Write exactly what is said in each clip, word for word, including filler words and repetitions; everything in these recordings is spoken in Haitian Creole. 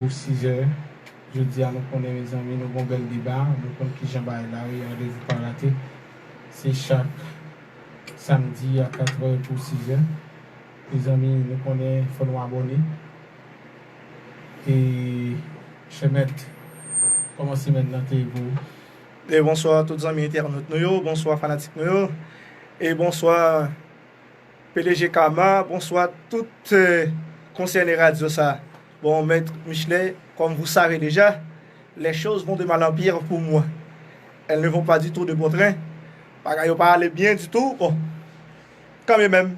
Pou sizè, jodi a nou konnen, mezanmi, nou gon bèl deba, nou konn kijan bagay la ye, randevou pa rate. Se chak samdi a katrè pou sizè. Mezanmi, nou konnen fò nou abòne. E, chè mèt, kòman semèn nan te ye pou ou? E bonswa tout zanmi entènot nou yo, bonswa fanatik nou yo. E bonswa P D G Kama, bonswa tout, eh, konsène radyo sa. Bon, mèt Michelet, comme vous savez déjà, les choses vont de mal en pire pour moi. Elles ne vont pas du tout de bon train. Bagay yo pa ale byen ditou. Bon, kanmenm,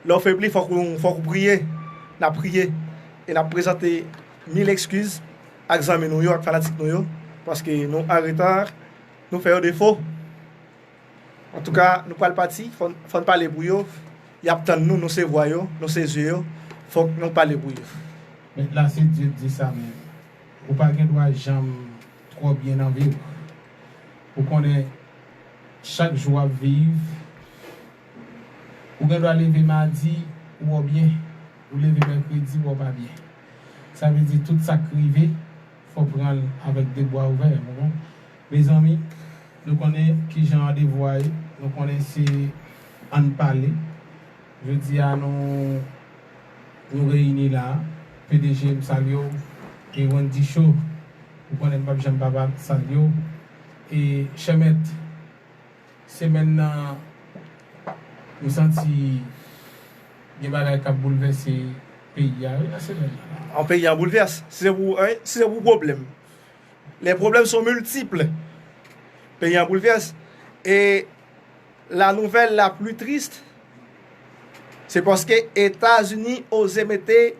lè w febli, fòk ou, fòk ou priye. N ap priye. E n ap prezante mil ekskiz ak zanmi nou yo, ak fanatik nou yo. Paske nou an reta, nou fè yo defo. Antouka, nou pral pati, fò, fò n pale pou yo. Y ap tann nou, nou se vwa yo, nou se zye yo. Fòk nou pale pou yo. Men la, se Dye k di sa menm. Ou pa gen dwa janm twò byen nan vi w. Ou konnen, chak jou w ap viv, ou gen dwa leve madi, ou wè w byen. Ou leve mèkredi, ou wè w pa byen. Sa vle di, tout sa k rive, fò pran l avèk de bra ouvè, ou konprann? Mezanmi, nou konnen kijan randevou a ye, nou konnen se ann pale. Jodi a, nou, nou reyini la, P D G, m salye w, e Wendy Show, ou konnen m p ap janm pa, pa salye w. E, chè mèt, semèn nan, m santi gen bagay k ap boulvèse peyi a, wi, nan semèn nan. An peyi an boulvès. Si se pou, en, si se pou pwoblèm. Les problèmes sont multiples. Peyi an boulvès. E la nouvelle la plus triste, se paske Etazini oze mete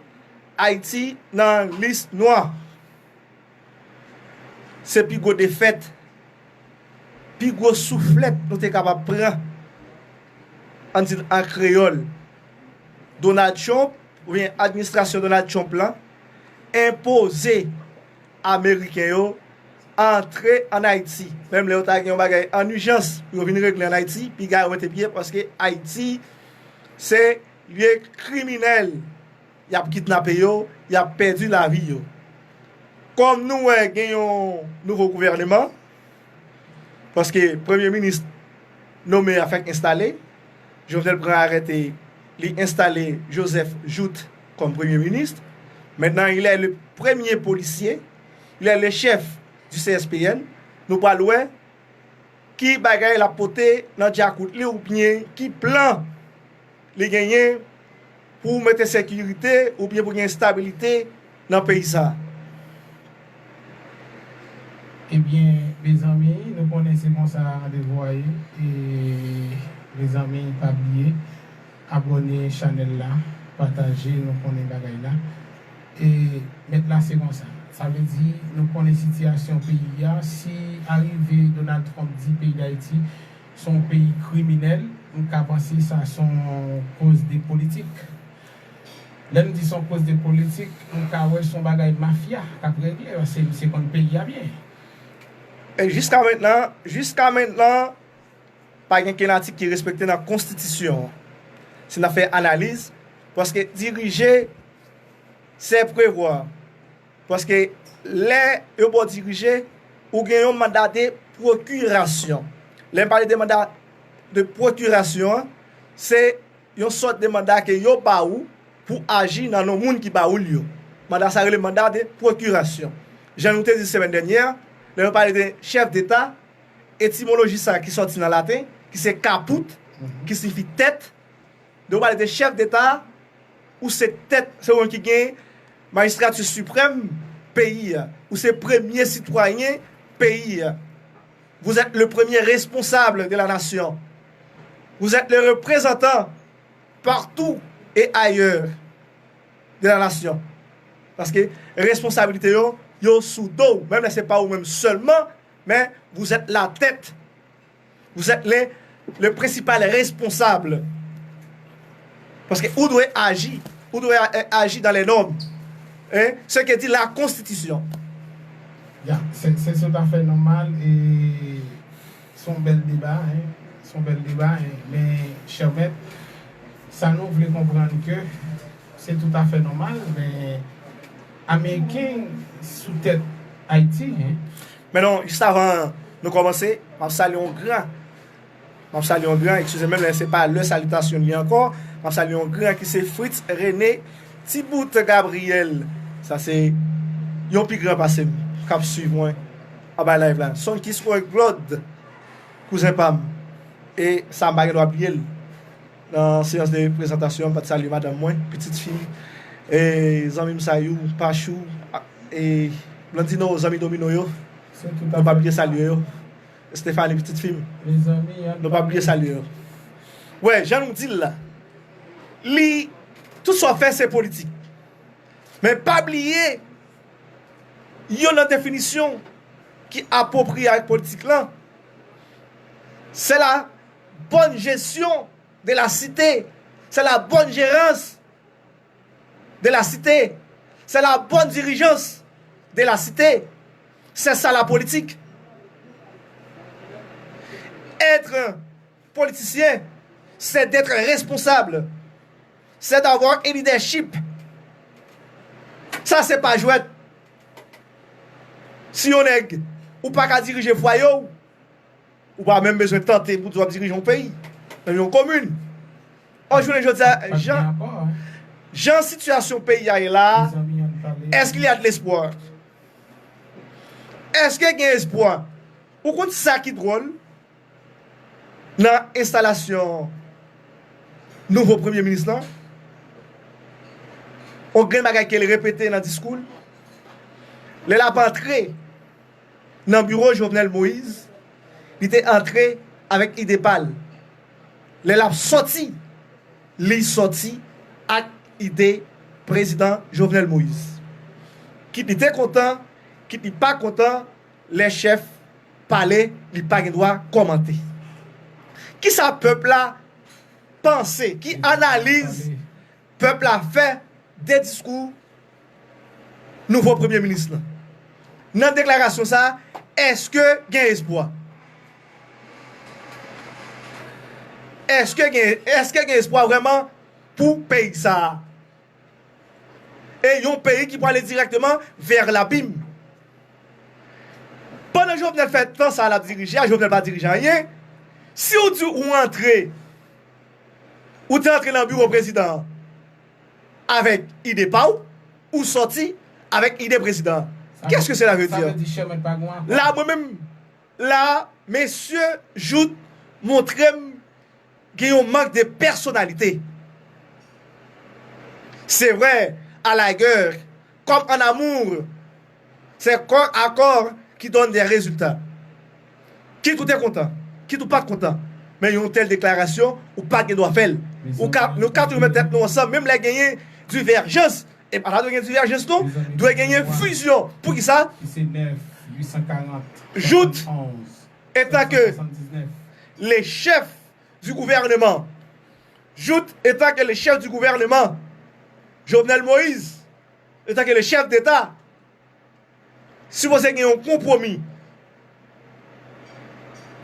Ayiti nan lis nwa. Se pi gwo defèt, pi gwo souflèt nou te kapab pran, ann di l an kreyòl. Donald Trump, oubyen administrasyon Donald Trump lan, enpoze Ameriken yo antre ann Ayiti. Menm lè yo ta gen yon bagay ann ijans pou yo vin regle ann Ayiti, piga yo mete pye, paske Ayiti se lye kriminèl. Y ap kidnape yo, y ap pèdi lavi yo. Kòm nou wè gen yon nouvo gouvèneman, paske premye minis nome a fèk enstale, Jovenel pran arete, li enstale Joseph Jouthe kòm premye minis. Maintenant, il est le premier policier, il est le chef du C S P N. Nou pral wè ki bagay l ap pote nan djakout li oubyen ki plan li genyen pou mete sekirite oubyen pou gen estabilite nan peyi sa a. Ebyen, mezanmi, nou konnen se konsa randevou a ye. E, mezanmi, pa bliye, abòne chanèl la, pataje, nou konnen bagay la. E, mèt la, se konsa. Sa vle di, nou konnen sitiyasyon peyi a. Si arive Donald Trump di peyi Dayiti se yon peyi kriminèl, m ka panse sa se yon koz de politik. Lè m di se yon koz de politik, m ka wè se yon bagay mafya k ap regle, paske misye konn peyi a byen. E jiska mentnan, jiska mentnan, pa gen ken atik ki respekte nan konstitisyon an. Si n ap fè analiz, paske dirije, se prevwa. Paske lè yo ba w dirije, ou gen yon manda de pwokirasyon. Lè m pale de manda de pwokirasyon an, se yon sòt de manda ke yo ba ou pou aji nan non moun ki ba ou l yo. Manda sa rele manda de pwokirasyon. Jan nou te di semèn dènyè, lè yo pale de chèf deta, etimoloji sa ki sòti nan laten, ki se caput, ki siyifi tèt, lè yo pale de chèf deta, ou se tèt, se ou menm ki gen majistrati siprèm peyi a, ou se premye sitwayen peyi a. Vous êtes le premier responsable de la nation. Vous êtes le représentant partout et ailleurs de la nation. Paske responsablite yo, yo sou do w. Menm lè se pa ou menm sèlman, men vous êtes la tête. Vous êtes le, le principal responsable. Paske ou dwe aji, ou dwe a- aji dans les normes. Hein? Ce que dit la Constitution. Ya, se, se tout à fait normal e se yon bèl deba, hein. Se yon bèl deba, hein. Men, chè mèt, sa nou vle konprann ke se tout à fait normal, men Ameriken sou tèt Ayiti, en. Men non, jis avan nou kòmanse, m ap salye yon gran. M ap salye yon gran, eskize m, men se pa lè salitasyon li ankò. M ap salye yon gran ki se Fritz René Tibout Gabriel. Sa se yon pi gran pase m k ap swiv mwen anba live la. Sonkis Claude, kouzen pa m. E sa m pa gen dwa bliye l. Nan seyans de prezantasyon, m pa t salye madanm mwen, pitit fi m, e zanmi m Sayou, Pachou, a, e Blandino, zanmi Domino yo. Nou pa bliye salye yo. Stephanie, pitit fi m. Nou pa bliye salye yo. Wè, jan nou di l la, li, tout sa w fè, se politik. Men pa bliye, youn nan definisyon ki apwopriye avèk politik lan, se la bonne gestion de la cité, c'est la bonne gérance de la cité, c'est la bonne dirigeance de la cité. C'est ça la politique. Être politicien, c'est d'être responsable, c'est d'avoir un leadership. Sa se pa jwèt. Si yon nèg, ou pa ka dirije fwaye w, ou pa menm bezwen tante pou di w ap dirije yon peyi, menm yon komin. Ò, jounen jodi a, jan, jan sitiyasyon peyi a ye la, èske il y a de l'espoir? Èske gen espwa? Ou konn sa ki dwòl? Nan enstalasyon nouvo premye minis lan, yon grenn bagay ke l repete nan diskou l, lè l ap antre nan biwo Jovenel Moïse, li te antre avèk ide pa l. Lè l ap sòti, li sòti ak ide prezidan Jovenel Moïse. Kit li te kontan, kit li pa kontan, lè chèf pale, li pa gen dwa kòmante. Kisa pèp la panse? Ki analiz pèp la fè de diskou nouvo premye minis lan? Nan deklarasyon sa, èske gen espwa? Èske gen, èske gen espwa vrèman pou peyi sa a? E yon peyi ki prale dirèkteman vè labim. Pandan Jovenel fè tan sa l ap dirije a, Jovenel pa dirije anyen. Si w di w antre, ou te antre nan biwo prezidan an avèk ide pa w, ou sòti avèk ide prezidan an. Qu'est-ce que cela veut dire? La, mwen menm, la, mesye Jouthe montre m gen yon mank de pèsonalite. Se vre, à la rigueur, comme en amour, c'est corps à corps qui donne des résultats. Kit ou te kontan, kit ou pa t kontan, men yon tèl deklarasyon, ou pa t gen dwa fè l. Ou ka, nou ka toujou met tèt nou ansanm, menm lè genyen divèjans, e pa ta dwe gen divèjans non, dwe genyen fizyon. Poukisa? Jouthe etan ke le chèf du gouvernement, Jouthe etan ke le chèf du gouvernement, Jovenel Moïse etan ke le chèf d'État, sipoze gen yon konpwomi.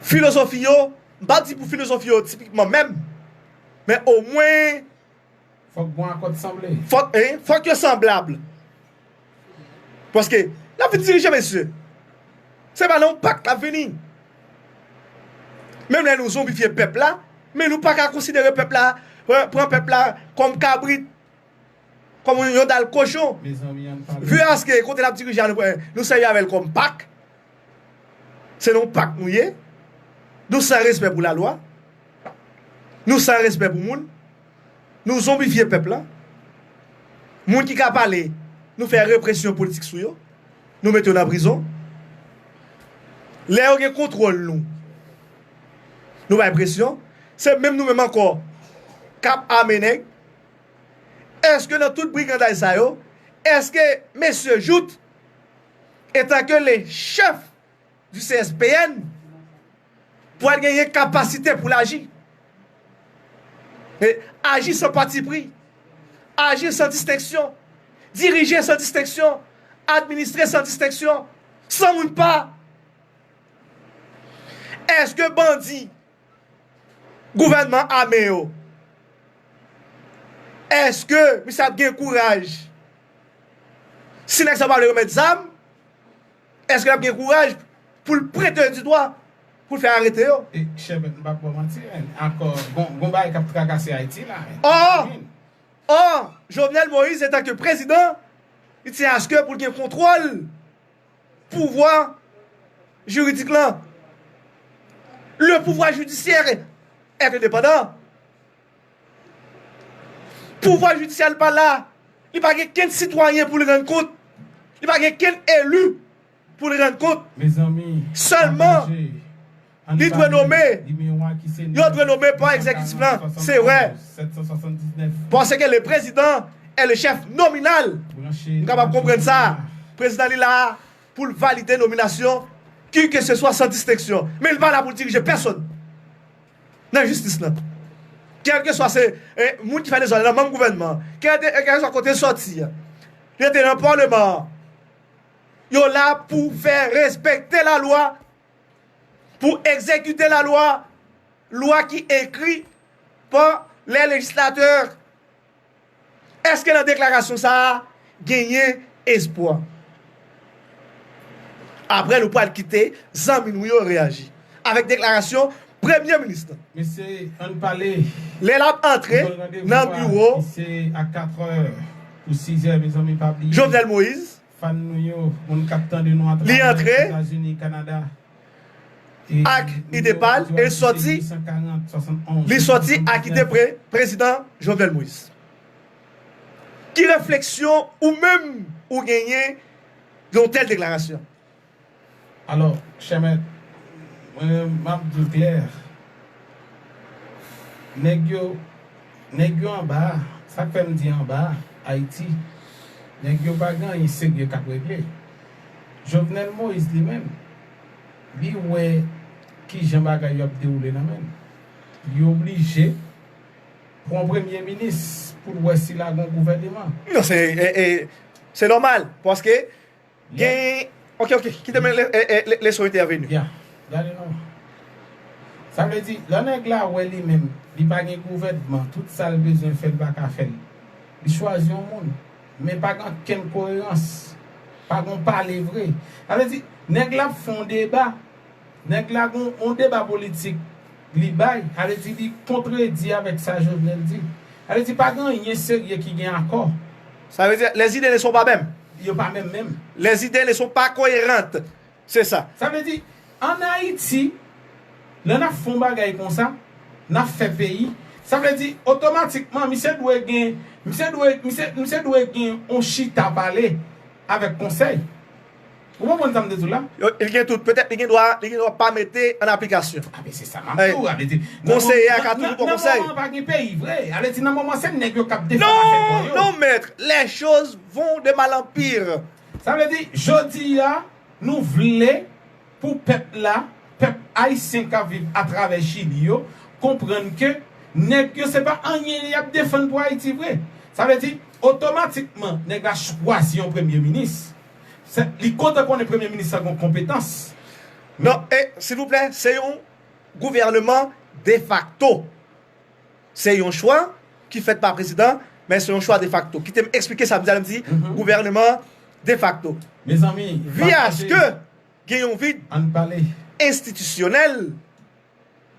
Filozofi yo, m pa di pou filozofi yo tipikman menm, men omwen fòk gen akò sanble. Fòk, en, fòk yo sanblab. Paske l ap vin dirije, mesye. Se pa nan yon pak l ap vini. Menm lè nou zonbifye pèp la, men nou pa ka konsidere pèp la, pran, pran pèp la kòm kabrit, kòm yon dal kochon. Vu aske kote l ap dirije a, nou, nou sèvi avè l kòm pak. Se nan yon pak nou ye. Nou san respè pou lalwa. Nou san respè pou moun. Nou zonbifye pèp la. Moun ki ka pale, nou fè represyon politik sou yo. Nou mete yo nan prizon. Lè yo gen kontwòl nou, nou bay presyon. Se menm nou menm ankò k ap ame nèg. Èske nan tout briganday sa yo, èske mesye Jouthe, etan ke le chèf du C S P N, pral genyen kapasite pou l aji? E aji san patipri, aji san distenksyon, dirije san distenksyon, administre san distenksyon, san moun pa. Èske bandi gouvènman ame yo, èske misye ap gen kouraj, Si nèg sa pa vle remèt zam, èske l ap gen kouraj pou l pwente yo di dwa, pou l fè arete yo? E, chè mèt, m p ap ba w manti, men, ankò, gon, gon bagay k ap trakase Ayiti la. Ò! Ò! Jovenel Moïse, antanke prezidan, li tyen aske pou l gen kontwòl pouvwa jiridik lan. Le pouvoir judiciaire est indépendant. Pouvwa jidisyè pa la. Li pa gen kenn sitwayen pou l rann kont. Li pa gen kenn eli pou l rann kont. Sèlman, li dwe nome. Yo dwe nome pa egzekitif lan. Se vre. Paske le président est le chef nominal. M kapab konprann sa. Prezidan li la pou l valide nominasyon, ki ke se swa san distenksyon. Men li pa la pou l dirije pèsonn nan jistis lan. Kèlkeswa se eh, moun ki fè dezòd nan manm gouvènman, kèlkeswa kote l sòti a, li rete nan paleman an, yo la pou fè respekte lalwa, pou egzekite lalwa, lwa ki ekri pa lè lejislatè. Èske nan deklarasyon sa a genyen espwa? Apre nou pral kite zanmi nou yo reyaji avèk deklarasyon premye minis lan. Mesye, ann pale. Lè l ap antre nan biwo Jovenel Moïse, fan nou yo, moun k ap tande nou atravè Etazini, Kanada. Ak ide pa l, e l sòti, li sòti ak ide pre, prezidan Jovenel Moïse. Ki refleksyon ou menm ou genyen de yon tèl deklarasyon? Alò, chè mèt, mwen menm, m ap di w klè, nèg yo, nèg yo anba a, sa k fè m di anba a, Ayiti, nèg yo pa gen anyen serye k ap regle. Jovenel Moïse li menm, li wè kijan bagay yo ap dewoule nan men l. Li oblije pran premye minis pou l wè si l a gen yon gouvèneman. Non, se, e, e, se nòmal, paske gen, ok, ok, kite m lese w entèveni. Ya, gade non. Sa vle di, lè nèg la wè li menm, li pa gen gouvènman, tout sa l bezwen fè, l pa ka fè l. Li chwazi yon moun, men pa gen okenn koerans, pa gen pale vre. Sa vle di, nèg la ap fè yon deba, nèg la gen yon deba politik li bay, sa vle di li kontredi avèk sa Jovenel di. Sa vle di pa gen anyen serye ki gen akò. Ça veut dire, les idées ne sont pas mêmes. Yo pa menm menm. Les idées ne sont pas cohérentes. Se sa. Sa vle di, ann Ayiti, lè n ap fè yon bagay konsa, n ap fè peyi, sa vle di, otomatikman, misye dwe gen, misye dwe, misye, misye dwe gen yon chita pale avèk konsèy. Ou konprann sa m te di w la? Li gen tout. Petèt li gen dwa, li gen dwa pa mete an aplikasyon. A, men se sa m ap di w. Konseye a ka toujou pran konsèy. Nan moman an pa gen peyi vre. Sa vle di, nan moman an se nèg yo k ap defann afè kò yo. Non, non, mèt. Les choses vont de mal en pire. Sa vle di, jodi a, nou vle pou pèp la, pèp ayisyen k ap viv atravè Chili yo, konprann ke nèg yo se pa anyen y ap defann pou Ayiti vre. Sa vle di, otomatikman, nèg la chwazi yon premye minis. Se, li kontan konnen premye minis la gen yon konpetans. Non, e, silvouplè, se yon gouvèneman defakto. Se yon chwa ki fèt pa prezidan, men se yon chwa defakto. Kite m eksplike sa m di a, lè m di gouvèneman defakto. Mezanmi, vyaske gen yon vid enstitisyonèl,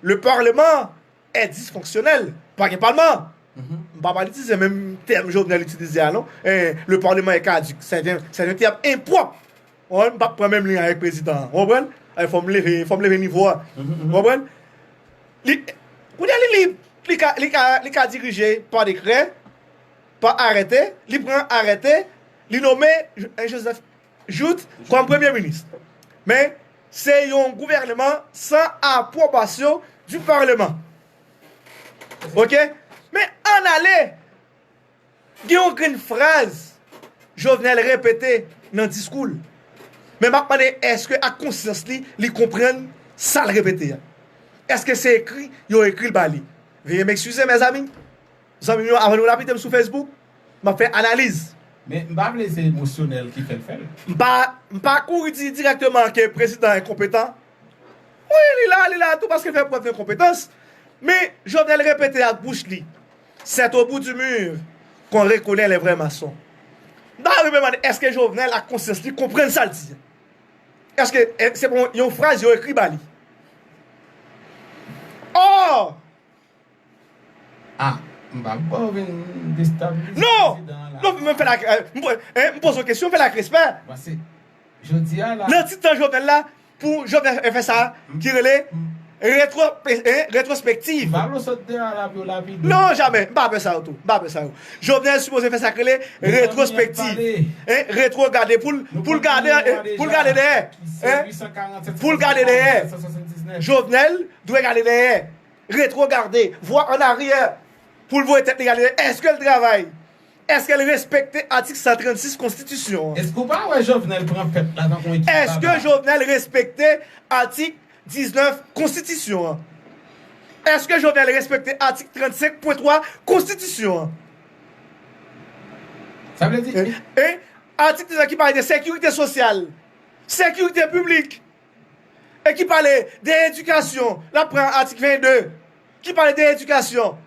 le parlement est dysfonctionnel. Pa gen palman. M pa pral itilize menm tèm Jovenel itilize a non. Eh, le parlement est caduc. C'est un, c'est un terme impropre. Ou konprann? M p ap pran menm liy avèk prezidan an. Ou konprann? Fò m leve, fò m leve nivo a. Ou konprann? Li, kounye a li lib. Li ka, li ka, li ka dirije pa dekrè, pa arète. Li pran arète, li nonmen Joseph Jouthe kòm premye minis. Men, se yon gouvèneman san apwobasyon di paleman. Oke? Men, ann ale! Gen yon grenn fraz Jovenel repete nan diskou l. Men m ap mande èske ak konsyans li, li konprann sa l repete a? Èske se ekri yo ekri l ba li? Veye m eskize, mezanmi. Zanmi m yo, avan nou lapide m sou Facebook, m ap fè analiz. Men m pa vle se emosyonèl ki fè l fè l. M pa, m pa kouri di dirèkteman ke prezidan enkonpetan. Wi, li la, li la tou paske l fè prèv de konpetans. Men Jovenel repete ak bouch li, c'est au bout du mur qu'on reconnaît les vrais maçons. Ta renmen mande èske Jovenel ak konsyans li konprann sa l di? Èske e, se pa yon fraz yo ekri ba li? Oh! Ah, m pa ba w vin destabilize Non! Non, men fè l ak. M poze yon kesyon, fè l ak respè. Jodi a la. Nan ti tan Jovenel la, pou Jovenel fè sa ki rele retwospektiv. Non, jamè, m pa pè sa yo tou. M pa pè sa yo. Jovenel sipoze fè sa ki rele retwospektiv. Retwogade pou l gade pou l gade dèyè. Pou l gade dèyè. Jovenel dwe gade dèyè. Retwogade, vwa an aryè. Pou l voye tèt li gade dèyè. Èske l travay? Èske l respekte atik san trannsis konstitisyon an? Èske w pa wè Jovenel pran pèp la tankou yon ekip baba? Èske Jovenel respekte atik diznèf konstitisyon an? Èske Jovenel respekte atik trannsenk pwen twa konstitisyon an? Sa vle di. E, e atik diznèf ki pale de sekirite sosyal, sekirite piblik, e ki pale de edikasyon, l ap pran atik venn de, ki pale de edikasyon.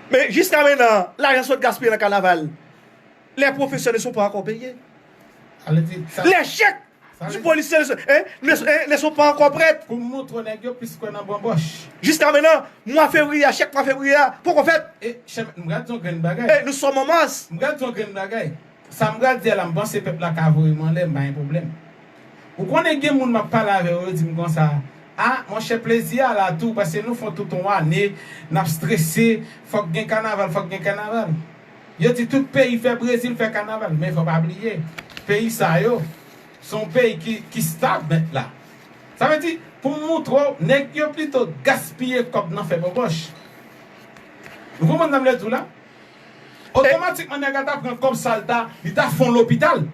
Men jiska mennan, lajan sot gaspiye nan kanaval. Les professeurs ne sont pas encore payés. Les chèques du policier ne sont, hein, ne, ne sont pas encore prêts. Pou m montre w nèg yo plis kwè nan banbòch. Jiska mennan, mwa fevriye a, chèk mwa fevriye a poko fèt. E chèf, m gad yon grenn bagay. E nous sommes en mars. M gad yon grenn bagay. Sa m pral di a la, m panse pèp la ka voye m anlè, m pa gen pwoblèm. Ou konnen gen moun m ap pale avè yo, yo di m konsa, a, monchè, plezi a la tou, paske nou fè tout yon ane, n ap strese, fòk gen kanaval, fòk gen kanaval. Yo di tout peyi fè Brezil fè kanaval, men fò pa bliye, peyi sa yo, se yon peyi ki, ki stab mèt la. Sa vle di, pou m montre w, nèg yo pito gaspiye kòb nan fè bòbòch. Ou konprann sa m vle di w la? Otomatikman nèg la ta pran kòb sa l ta, li ta fè yon lopital.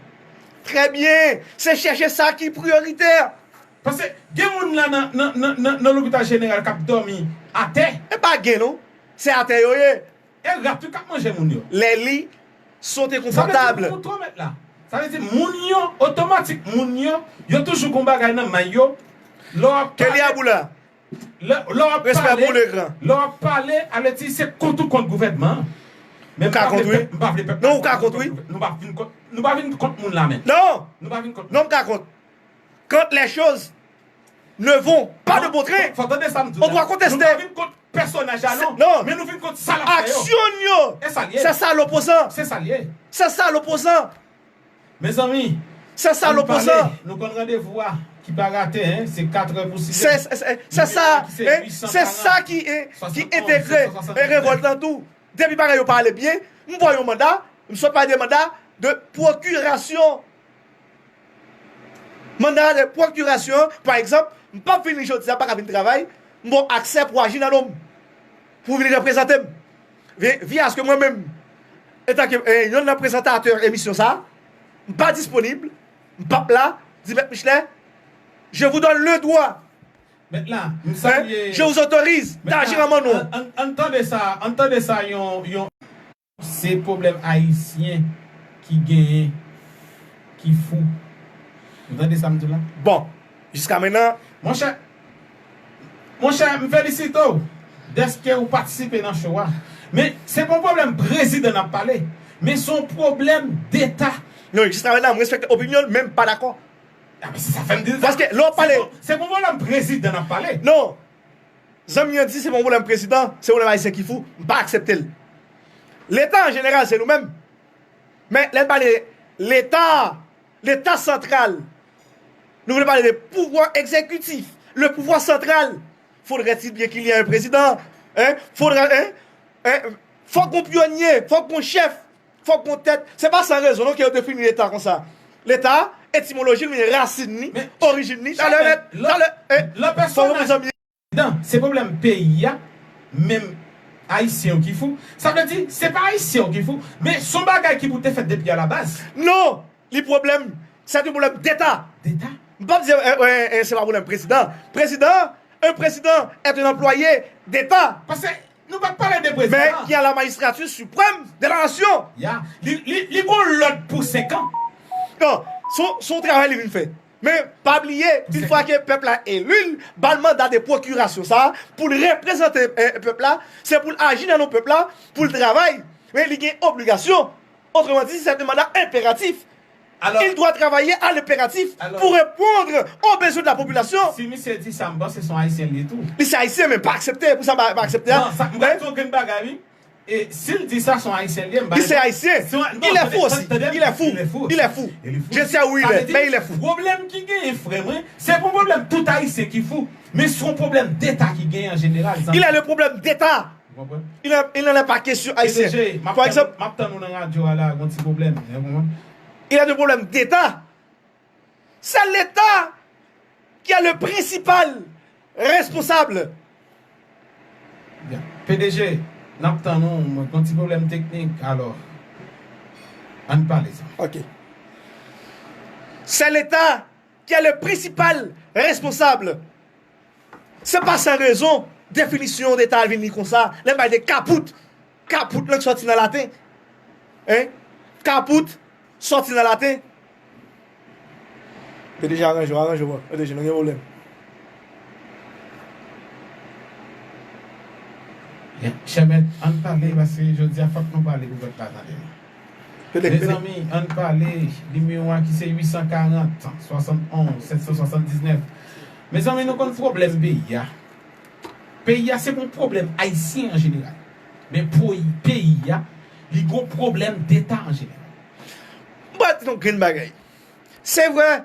Trè byen, se chèche sa ki priyoritè. Paske gen moun la nan, nan, nan, nan, nan lopital jeneral k ap dòmi atè. E pa gen non, se atè yo ye. E rat tou k ap manje moun yo. Lè li sote konfòtab. Sa vle di moun twò mèt la. Sa vle di moun yo, otomatik moun yo, yo toujou gon bagay nan may yo. Lè w ap pale. Ke li a boula. Lè w ap pale, lè w ap pale, ale di se kont ou kont gouvènman an. Men m pa vle pèp, m pa vle pèp la. Non, ou ka kont, wi. Nou pa vin kont, nou pa vin kont moun la menm. Non! Nou pa vin kont. Non, m ka kont. Quand les choses ne vont pas de bon train, on doit contester. Nou pa vin kont pèsonaj la non, men nou vin kont sa l ap fè yo. Aksyon yo. E sa l ye. Se sa lopozan. Se sa l ye. Se sa lopozan. Mezanmi, se sa lopozan. Nou konn randevou a ki pa rate, en, se katrè pou sizè. Se, se, se, se sa, en, se sa ki, en, ki entegre, en, revòlt lan tou. Depi bagay yo pa ale byen, m voye yon manda, m sot pale de manda de pwokirasyon. Manda de pwokirasyon, pa egzanp, m p ap vini jodi a, m pa ka vin travay, m ba w aksè pou aji nan non m, pou w vin reprezante m. Vin, vin aske mwen menm, antanke, eh, yonn nan prezantatè emisyon sa a, m pa disponib, m p ap la, di Mèt Michelet, je vous donne le droit, Mèt la, m salye. Je vous autorise d'agir en mon nom. Ann tande sa, ann tande sa yon, yon. Se pwoblèm ayisyen ki genyen, ki fou. Ou tande sa m di w la? Bon, jiska mennan. Monchè, monchè, m felisite w dèske ou patisipe nan show a. Men, se pa yon pwoblèm prezidan n ap pale, men se yon pwoblèm deta. Non, jiska mennan, m respekte opinyon l, men m pa dakò. A, men se sa fè m di l sa. Paske lè w pale. Se pa yon pwoblèm prezidan n ap pale. Non. Zanmi an di se pa yon pwoblèm prezidan, se pwoblèm ayisyen ki fou, m pa aksepte l. Leta an jeneral se nou menm. Men lè n pale Leta, Leta santral, nou vle pale de pouvwa egzekitif, le pouvoir central, faudrait-il bien qu'il y ait un président, hein? Faudrait, hein? Hein? Fòk gon pyonye, fòk gon chèf. Fòk gon tèt. Se pa san rezon non ke yo defini Leta konsa. Leta, etimoloji l, men rasin li, orijin li, talè mèt, talè, eh, fò w mezanmi. Se pwoblèm peyi a, menm Ayisyen yo ki fou. Sa vle di, se pa Ayisyen yo ki fou, men se yon bagay ki pou te fèt depi alabaz. Non! Li pwoblèm, c'est un problème d'État. D'État? M p ap di, eh, eh, eh, se pa pwoblèm prezidan. Prezidan, un président est un employé d'État. Paske Nou pa pale de prezidan. Mais il y a la magistrature suprême de la nation. Ya, li, li, li gon lòd pou senk an. Non, se yon, se yon travay li vin fè. Men, pa bliye, yon fwa ke pèp la eli l, ba l manda de pwokirasyon sa a, pou l reprezante, eh, pèp la, se pou l aji nan non pèp la, pou l travay. Men li gen obligasyon. Autrement dit, c'est un mandat impératif. Il doit travailler à l'impératif pour répondre aux besoins de la population. Si misye di sa, m panse se yon Ayisyen li ye tou. Li se Ayisyen, men pa aksepte, pou sa pa, pa aksepte a. Non, sa, m pral di yon grenn bagay, wi. E si l di sa, se yon Ayisyen li ye, m pa. Li se Ayisyen. Il est fou aussi. Il est fou. Il est fou. Je sais où il est, mais il est fou. Pwoblèm ki genyen, frè mwen, se pa yon pwoblèm tout Ayisyen ki fou, men se yon pwoblèm deta ki genyen an jeneral. Il a le problème d'État. Ou konprann? Il a, il n'en a pas question haïtienne. P D G, m ap tann, m ap tann ou nan radyo a la, gon ti pwoblèm, ou konprann? Il a des problèmes d'État. C'est l'État qui est le principal responsable. P D G, n ap tann ou, mwen gon ti pwoblèm teknik, alò, ann pale sa. Ok. C'est l'État qui est le principal responsable. Se pa san rezon definisyon deta a vin li konsa. Lè m pale de kaput, kaput lan k sòti nan laten. Hein? Kaput sòti nan laten. P D G aranje w, aranje w, P D G, nou gen pwoblèm. Chèmèt, ann pale, paske jodi a fòk nou pale pou pèp la tande nou. Mezanmi, ann pale, nimewo a ki se uit san karant, swasant onz, sèt san swasanndiznèf. Mezanmi, nou konn pwoblèm peyi a. Peyi a se pa yon pwoblèm ayisyen an jeneral. Men peyi a, li gon pwoblèm deta an jeneral. M pral di nou grenn bagay. Se vre,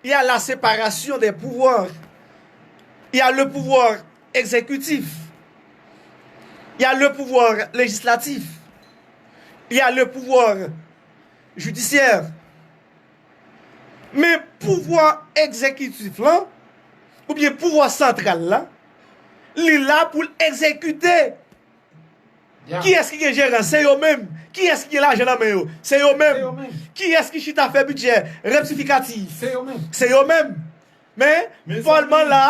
il y a la séparation des pouvoirs. Il y a le pouvoir exécutif. Il y a le pouvoir législatif. Il y a le pouvoir judiciaire. Men pouvwa egzekitif lan, oubyen pouvwa santral la, li la pou l egzekite. Kiyès ki gen jeran? Se yo menm. Kiyès ki gen lajan nan men yo? Se yo menm. Kiyès ki chita fè bidjè rektifikatif? Se yo menm. Men, pòlman la,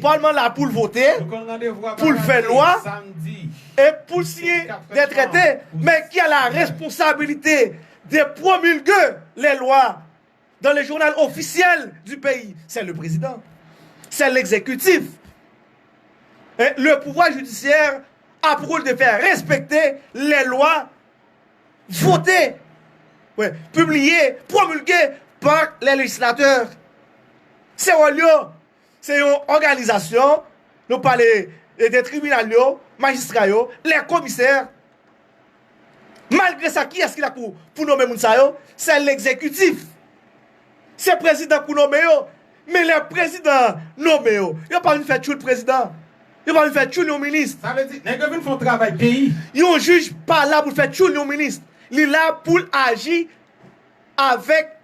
pòlman la pou l vote, pou l fè lwa, e pou l siyen de trete. Men qui a la responsabilité de promulguer les lois dans le journal officiel du pays? C'est le président. C'est l'exécutif. Et le pouvoir judiciaire a pour rôle de faire respecter les lois votées, ouais, publiées, promulguées par les législateurs. Se wòl yo. Se yon òganizasyon, nou pale de tribinal yo, majistra yo, lè komisè. Malgre sa, kiyès ki la pou, pou nonmen moun sa yo? Se legzekitif. Se prezidan pou nonmen yo. Men lè prezidan nonmen yo, yo pa vin fè tchoul prezidan. Yo pa vin fè tchoul yon minis. Sa vle di, nèg yo vin fè yon travay peyi. Yon jij pa la pou l fè tchoul yon minis. Li la pou l aji avèk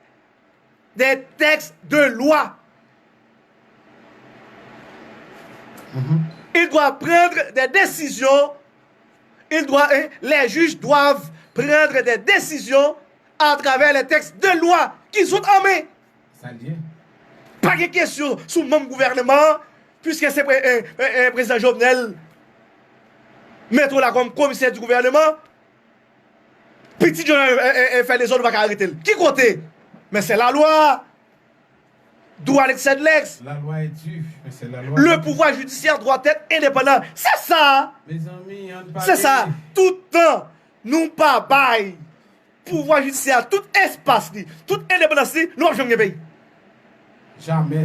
des textes de loi. Il doit prendre des décisions. Il doit, hein, les juges doivent prendre des décisions à travers les textes de loi qu'ils ont en main. Sa l ye. Pa gen kesyon sou manm gouvèneman an, piske se pre- eh, eh, eh, prezidan Jovenel mete w la kòm komisè di gouvèneman. Pitit Jovenel, eh, eh, eh, fè dezòd, ou pa ka arete l. Ki kote? Men se lalwa. D'où Alex Sedlex. La loi est due, mais c'est la loi. Le pouvoir judiciaire doit être indépendant. Se sa. Mezanmi, ann pale. Se sa. Tout tan nou pa bay pouvwa jidisyè a tout espas li, tout endepandans li, nou p ap janm gen peyi. Jamè.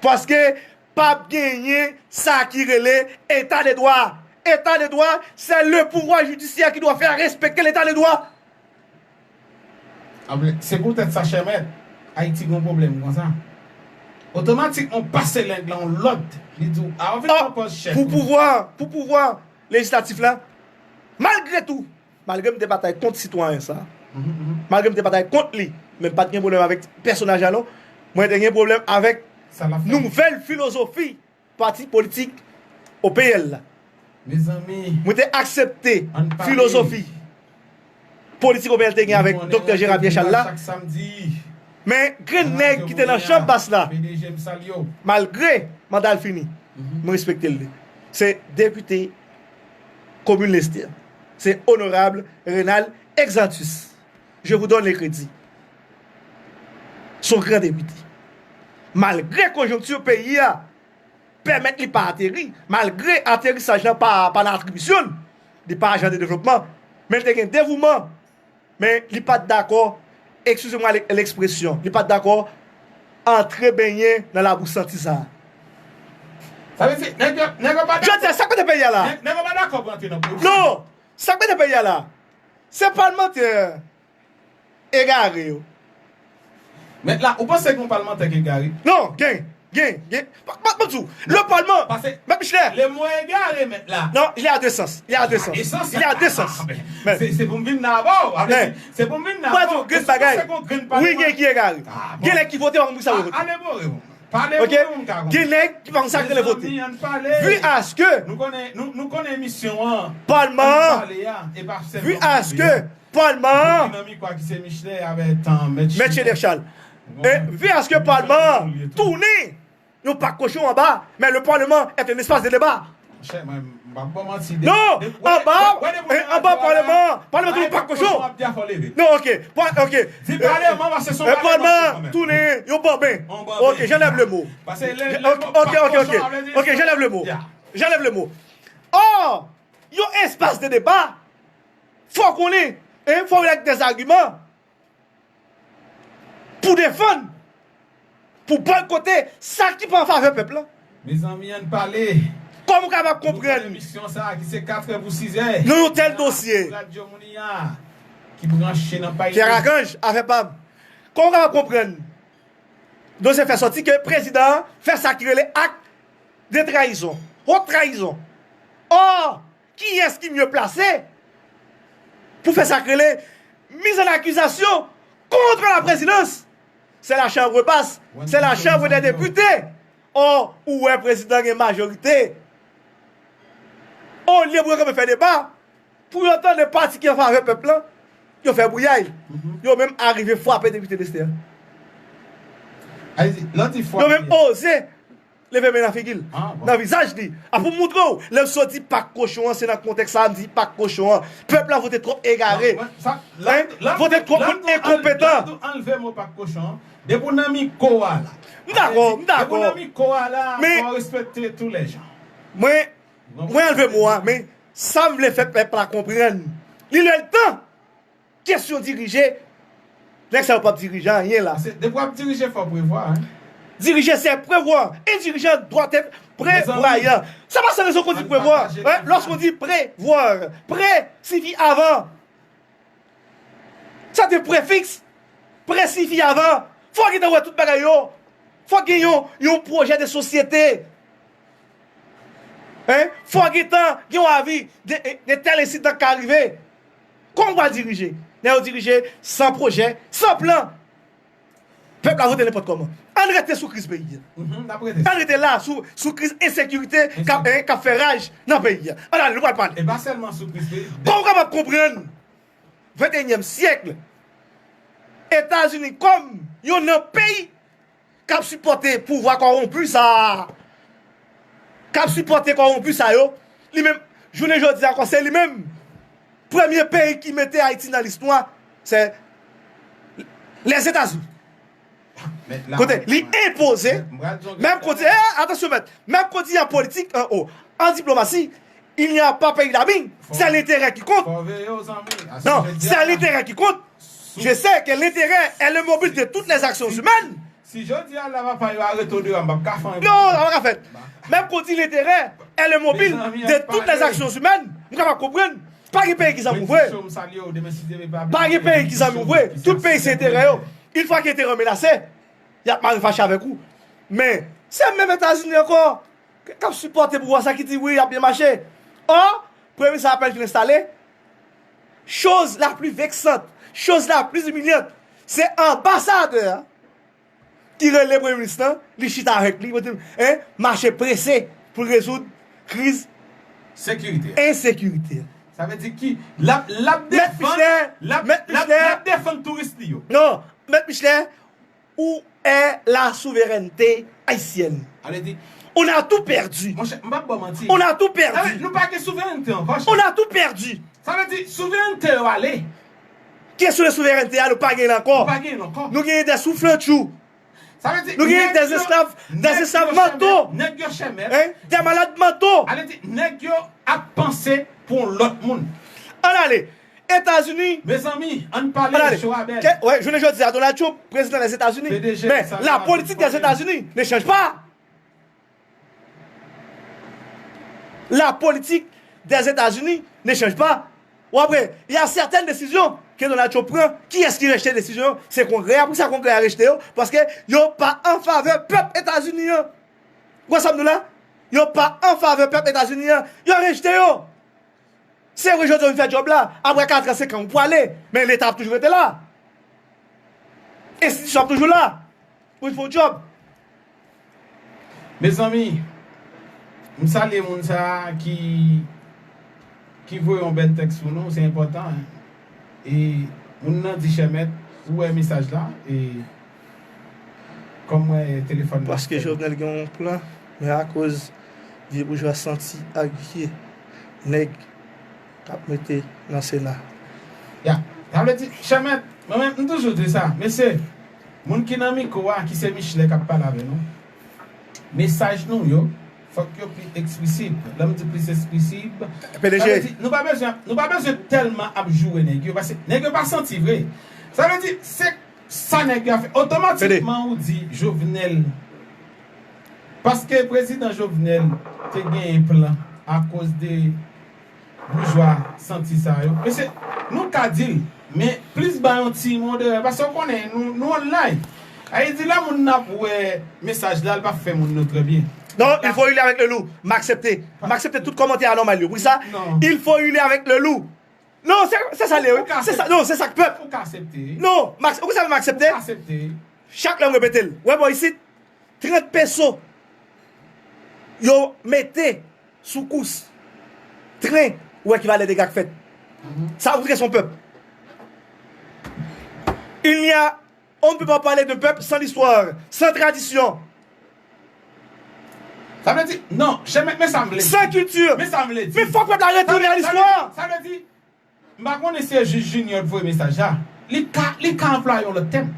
Paske p ap genyen sa ki rele eta de dwa. Eta de dwa, c'est le pouvoir judiciaire qui doit faire respecter l'état de droit. Apre, se poutèt sa, chè mèt, Ayiti gen yon pwoblèm konsa. Otomatikman, w pase lèg la yon lòd, li di w, a, w vin pran pòz chèf. Pou pouvwa, pou pouvwa lejislatif la, malgre tou, malgre m te batay kont sitwayen sa, malgre m te batay kont li, men m pa t gen pwoblèm avèk pèsonaj la non, mwen te gen pwoblèm avèk nouvèl filozofi pati politik O P L la. Mezanmi, mwen te aksepte filozofi politik O P L te gen avèk Doktè Gérard Pierre Charles la. Men grenn nèg ki te nan chanm bas la, malgre manda l fini, mwen respekte l. Se depite komin Lestè. Se onorab Renald Exantus. Je vous donne le crédit. Se yon gran depite. Malgre konjonkti peyi a pèmèt li pa ateri, malgre aterisaj lan pa, pa nan atribisyon l, li pa ajan de devlopman, men l te gen devouman Men li pa t dakò, excusez-moi l'expression, li pa t dakò antre benyen nan labou santi sa a. Sa vle di, nèg yo, nèg yo pa dakò. Jodi a, sa k mete peyi a la? Nèg yo pa dakò pou antre nan prizon. Non! Sa k mete peyi a la? Se palmantè egare yo. Mèt la, ou panse gen yon palmantè ki egare? Non, gen, gen, gen. Pa, pa, pa di w. Le palman, Mèt Michler. Le mo egare, mèt la. Non, il y a deux sens. Il y a deux sens. Il y a deux sens. Se pou m vin nan avè w. Se pou m vin nan avè w. Mwen di w, gen bagay. Wi, gen ki egare. Gen nèg ki vote, pa konn pou sa yo vote. Ale bore, bon. Pale pou nou, m ka konprann. Gen nèg ki pa konn sa k rele vote. Vu à ce que nou konnen, nou, nou konnen emisyon an, palman an, vu à ce que palman an, Mèt Chedèf Chal. E, vu à ce que palman an tounen yon pak kochon anba, mais le parlement est un espace de débat. Monchè, mwen, m p ap ba w manti. Non, anba, anba palman an, palman an tounen yon pak kochon. Non, ok, ok. Palman an tounen yon banben. Ok, j'enlève le mot. Ok, ok, ok, ok. Ok, j'enlève le mot. J'enlève le mot. Or, yon espas de deba, fò w konnen, fò w vin ak des arguments pou defann, pou bòykote sa ki pa an favè pèp la. Mezanmi, ann pale. Kòman w kapab konprann, nan yon tèl dosye, Pierre Archange, afè pa m, kòman w kapab konprann dosye fè sòti ke prezidan an fè sa ki rele acte de trahison, haute trahison? Or, kiyès ki mye plase pou fè sa k rele mise en accusation contre la présidence? C'est la chambre basse, c'est la chambre des députés. Or, ou wè prezidan gen majorite. Olye pou yo kanpe fè deba, pou yo tande pati ki an favè pèp lan, yo fè bwouyay. Yo menm arive frape depite Lestè a. Yo menm oze leve men nan figi l, nan vizaj li. A pou m montre w, lè m sot di pak kochon an, se nan kontèks sa a m di pak kochon an. Pèp la vote twòp egare. Vote twòp moun enkonpetan. Anlve mo pak kochon an. Depi w nan mikwo a la. M dakò, m dakò. Depi w nan mikwo a la, fò w respekte tou lè jan. Mwen, mwen anlve mo a, men sa m vle fè pèp la konprann. Li lè l tan. Kesyon dirije, nèg sa yo p ap dirije anyen la. Paske depi w ap dirije, fò w prevwa, hein. Dirije, c'est prévoir. Un dirigeant doit être prévoyant. Sa pa san rezon k ou di prevoir. Lòske w di prévoir, pré sifi avan. Sa te prefiks. Pré sifi avan. Fò w gentan wè tout bagay yo. Fò gen yon, yon pwojè de sosyete. Hein? Fò gentan gen yon avi de, de tèl ensidan ka rive. Kòman w pral dirije? Lè yo dirije san pwojè, san plan. Pèp la vote nenpòt kòman. Ann rete sou kriz peyi a. Ann rete la sou, sou kriz ensekirite k ap, eh, k ap fè raj nan peyi a. Ann ale, nou pral pale. E pa sèlman sou kriz peyi. Kòman w kapab konprann venteyinyèm syèk Etazini kòm youn nan peyi k ap sipòte pouvwa kòwonpi sa a, k ap sipòte kòwonpi sa yo, li menm, jounen jodi a ankò, se li menm premye peyi ki mete Ayiti nan listwa, se Lèzetazini. Kote li enpoze, menm kote, eh, atansyon mèt, menm kote an politik, an, oh, an diplomasi, il n'y a pas pays d'amis, c'est l'intérêt qui compte. Non, c'est l'intérêt qui compte. Je sais que l'intérêt est le mobile de toutes les actions humaines. Si jodi a la papa yo arete w deyò a, m p ap ka fè anyen. Non, sa pa ka fèt. Menm kon di l'intérêt est le mobile de toutes les actions humaines, m kapab konprann. Pa gen peyi ki zanmi w vre. Pa gen peyi ki zanmi w vre. Tout peyi se enterè yo. Yon fwa ke enterè w menase, y ap mare fache avèk ou. Men, se menm Etazini ankò k ap sipòte pouvwa sa ki di wi, y ap byen mache. Or, premye minis la apèn fin enstale. Chose la plus vexante, chose la plus humiliante, se anbasadè a ki rele premye minis lan, li chita avèk li, pou di, hein, mache prese pou l rezoud kriz ensekirite a. Sa vle di ki l ap, l ap defann, l ap, l ap, l ap defann touris li yo. Non, Mèt Michelet, où est la souveraineté haïtienne? On a tout perdu. Monchè, m p ap ba w manti. On a tout perdu. Sa vle di, nou pa gen souverènte ankò, chè. On a tout perdu. Sa vle di, souverènte yo ale. Kesyon de souverènte a, nou pa gen l ankò. Nou pa gen l ankò. Nou genyen de souflantchou. Sa vle di, nou genyen de esklav, de esklav manto. Nèg yo chèmèt. Hein? De malad manto. Sa vle di, nèg yo ap panse pou yon lòt moun. Ann ale. Etazini. Mezanmi, ann pale, show a bèl. Ke, wè, jounen jodi a, Donald Trump, président des États-Unis. Mais la politique des États-Unis ne change pas. La politique des États-Unis ne change pas. Ou apre, il y a certaines décisions que Donald Trump pran. Kiyès ki rejte desizyon yo? Se Kongrè a. Poukisa Kongrè a rejte yo? Paske yo pa an favè pèp Etazini an. Ou wè sa m di w la? Yo pa an favè pèp Etazini an. Yo rejte yo. Se vre, jodi a, yo vin fè djòb la. Apre katran, senkan, ou pwale. Men Leta ap toujou rete la. Enstitisyon ap toujou la. Pou l fè yon djòb. Mezanmi, m salye moun sa a ki, ki voye yon bèl tèks pou nou, se enpòtan. E moun nan di, chè mèt, ou wè mesaj la, e kòm mwen telefòn nan. Paske Jovenel gen yon plan, men akoz vye boujwa santi ak vye nèg k ap mete nan Sena. Ya, sa vle di, chè mèt, mwen menm, m toujou di sa, mesye, moun ki nan mikwo a, ki se Michelet k ap pale avè nou, mesaj nou yo, fòk yo pli eksplisit. Lè m di plis eksplisit, sa vle di, nou pa bezwen, nou pa bezwen tèlman ap joure nèg yo, paske nèg yo pa santi vre. Sa vle di, se sa nèg yo ap fè. Otomatikman, ou di Jovenel. Paske prezidan Jovenel te genyen plan akoz de boujwa santi sa yo. Mesye, nou ka di l, men plis ba yon ti modere, paske w konnen, nou, nou online. Ayiti, lè moun nan ap wè mesaj la, l p ap fè moun nou trè byen. Non, il faut huiler avec le loup. M aksepte. M aksepte tout kòmantè anòmal yo. Poukisa? Il faut huiler avec le loup. Non, se, se sa l ye, wi. Se sa, non, se sa k pèp. Ou ka aksepte. Non, m ak-, ou konn sa m aksepte? Ou ka aksepte. Chak lè m repete l. Wè bò isit, trant peso yo mete sou kous tren, ou wè ki valè dega k fèt. Sa, ou tren son pèp. Il n'y a, on ne peut pas parler d'un peuple sans l'histoire, sans tradition. Sa vle di, non, chè mèt, men sa m vle di. Sans culture. Men sa m vle di. Men fòk pèp la retounen a listwa. Sa vle di, m pa konnen si se Jij Junior t voye mesaj la. Li ka, li ka anplwaye yon lòt tèm.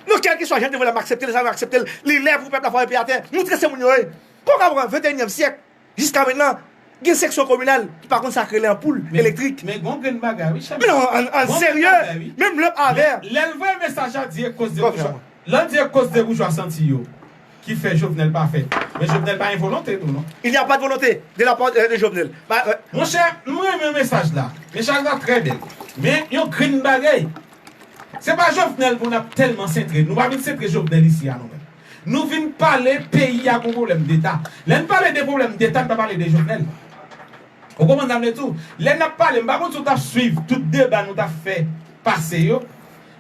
Non, kèlkeswa jan l te voye l, m aksepte l, sa m aksepte l. Li lè pou pèp la frape atè. Montre se moun yo ye. Kòman w ka pran venteyinyèm syèk, jiska mentnan, gen seksyon kominal ki pa konn sa k rele anpoul elektrik. Men gon grenn bagay, wi, chè mèt. Men non, an, an serye, menm lè avè. Lè l voye mesaj la, di e koz de boujwa. Lè l di e koz de boujwa santi yo ki fè Jovenel pa fè. Men Jovenel pa gen volonte tou, non. Il n'y a pas de volonté de la part, euh, de Jovenel. Monchè, m renmen mesaj la. Mesaj la trè bèl. Men yon grenn bagay. Se pa Jovenel pou n ap tèlman sentre. Nou pa vin sentre Jovenel isi a, nou menm. Nou vin pale peyi a gon pwoblèm deta. Lè n pale de pwoblèm deta, n pa pale de Jovenel. Ou konprann sa m vle di w? Lè n ap pale, m pa konn si w t ap swiv tout deba nou t ap fè pase yo.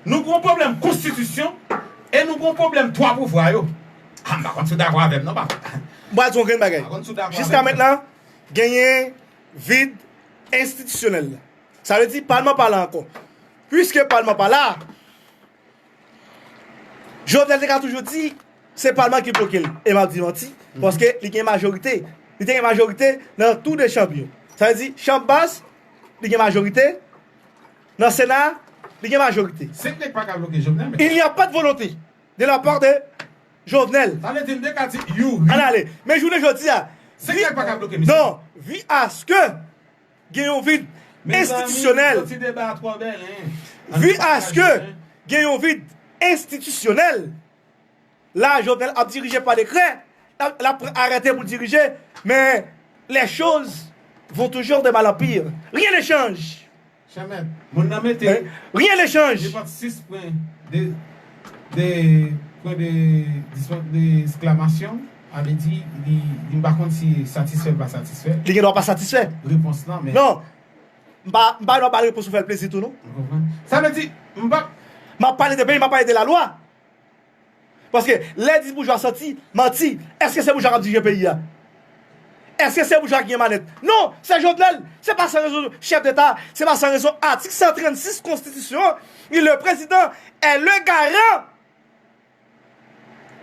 Nou gon pwoblèm konstitisyon e nou gon pwoblèm twa pouvwa yo. A, m pa konn si w dakò avè m non, papa. M pral di w yon grenn bagay. M pa konn si w dakò avè m. Jiska mentnan, genyen vid enstitisyonèl. Sa vle di palman pa la ankò. Piske palman pa la, Jovenel te ka toujou di se palman ki bloke l. E m ap di manti, paske li gen majorite. Li te gen majorite nan tou de chanm yo. Sa vle di, chanm bas, li gen majorite. Nan Sena, li gen majorite. Senk nèg pa ka bloke Jovenel, men. Il n'y a pas de volonté de la part de Jovenel. Sa vle di, m te ka di Youri. Ann ale. Men jounen jodi a, senk nèg pa ka bloke misye. Non, vi aske gen yon vid enstitisyonèl. Mezanmi, ti deba a twò bèl, hein. Ann pataje, hein. Vi aske gen yon vid enstitisyonèl. La, Jovenel ap dirije pa dekrè, l ap, l ap pran arete pou dirije, men les choses vont toujours de mal en pire. Rien ne change. Chè mèt, moun nan mete, hein? Rien ne change. Li pot sis pwen de, de, pwen de, de eksklamasyon, sa vle di, li, li m pa konn si satisfè l pa satisfè. Li gen dwa pa satisfè. Repons lan, men. Non. M pa, m pa gen dwa ba l repons pou fè l plezi tou, non. Ou konprann? Sa vle di, m pa. M ap pale de peyi, m ap pale de lalwa. Paske lè di boujwa santi, manti, èske se boujwa k ap dirije peyi a? Èske se boujwa ki gen manèt? Non, se Jovenel. Se pa san rezon chèf deta, se pa san rezon atik san trannsis konstitisyon an, li le président est le garant.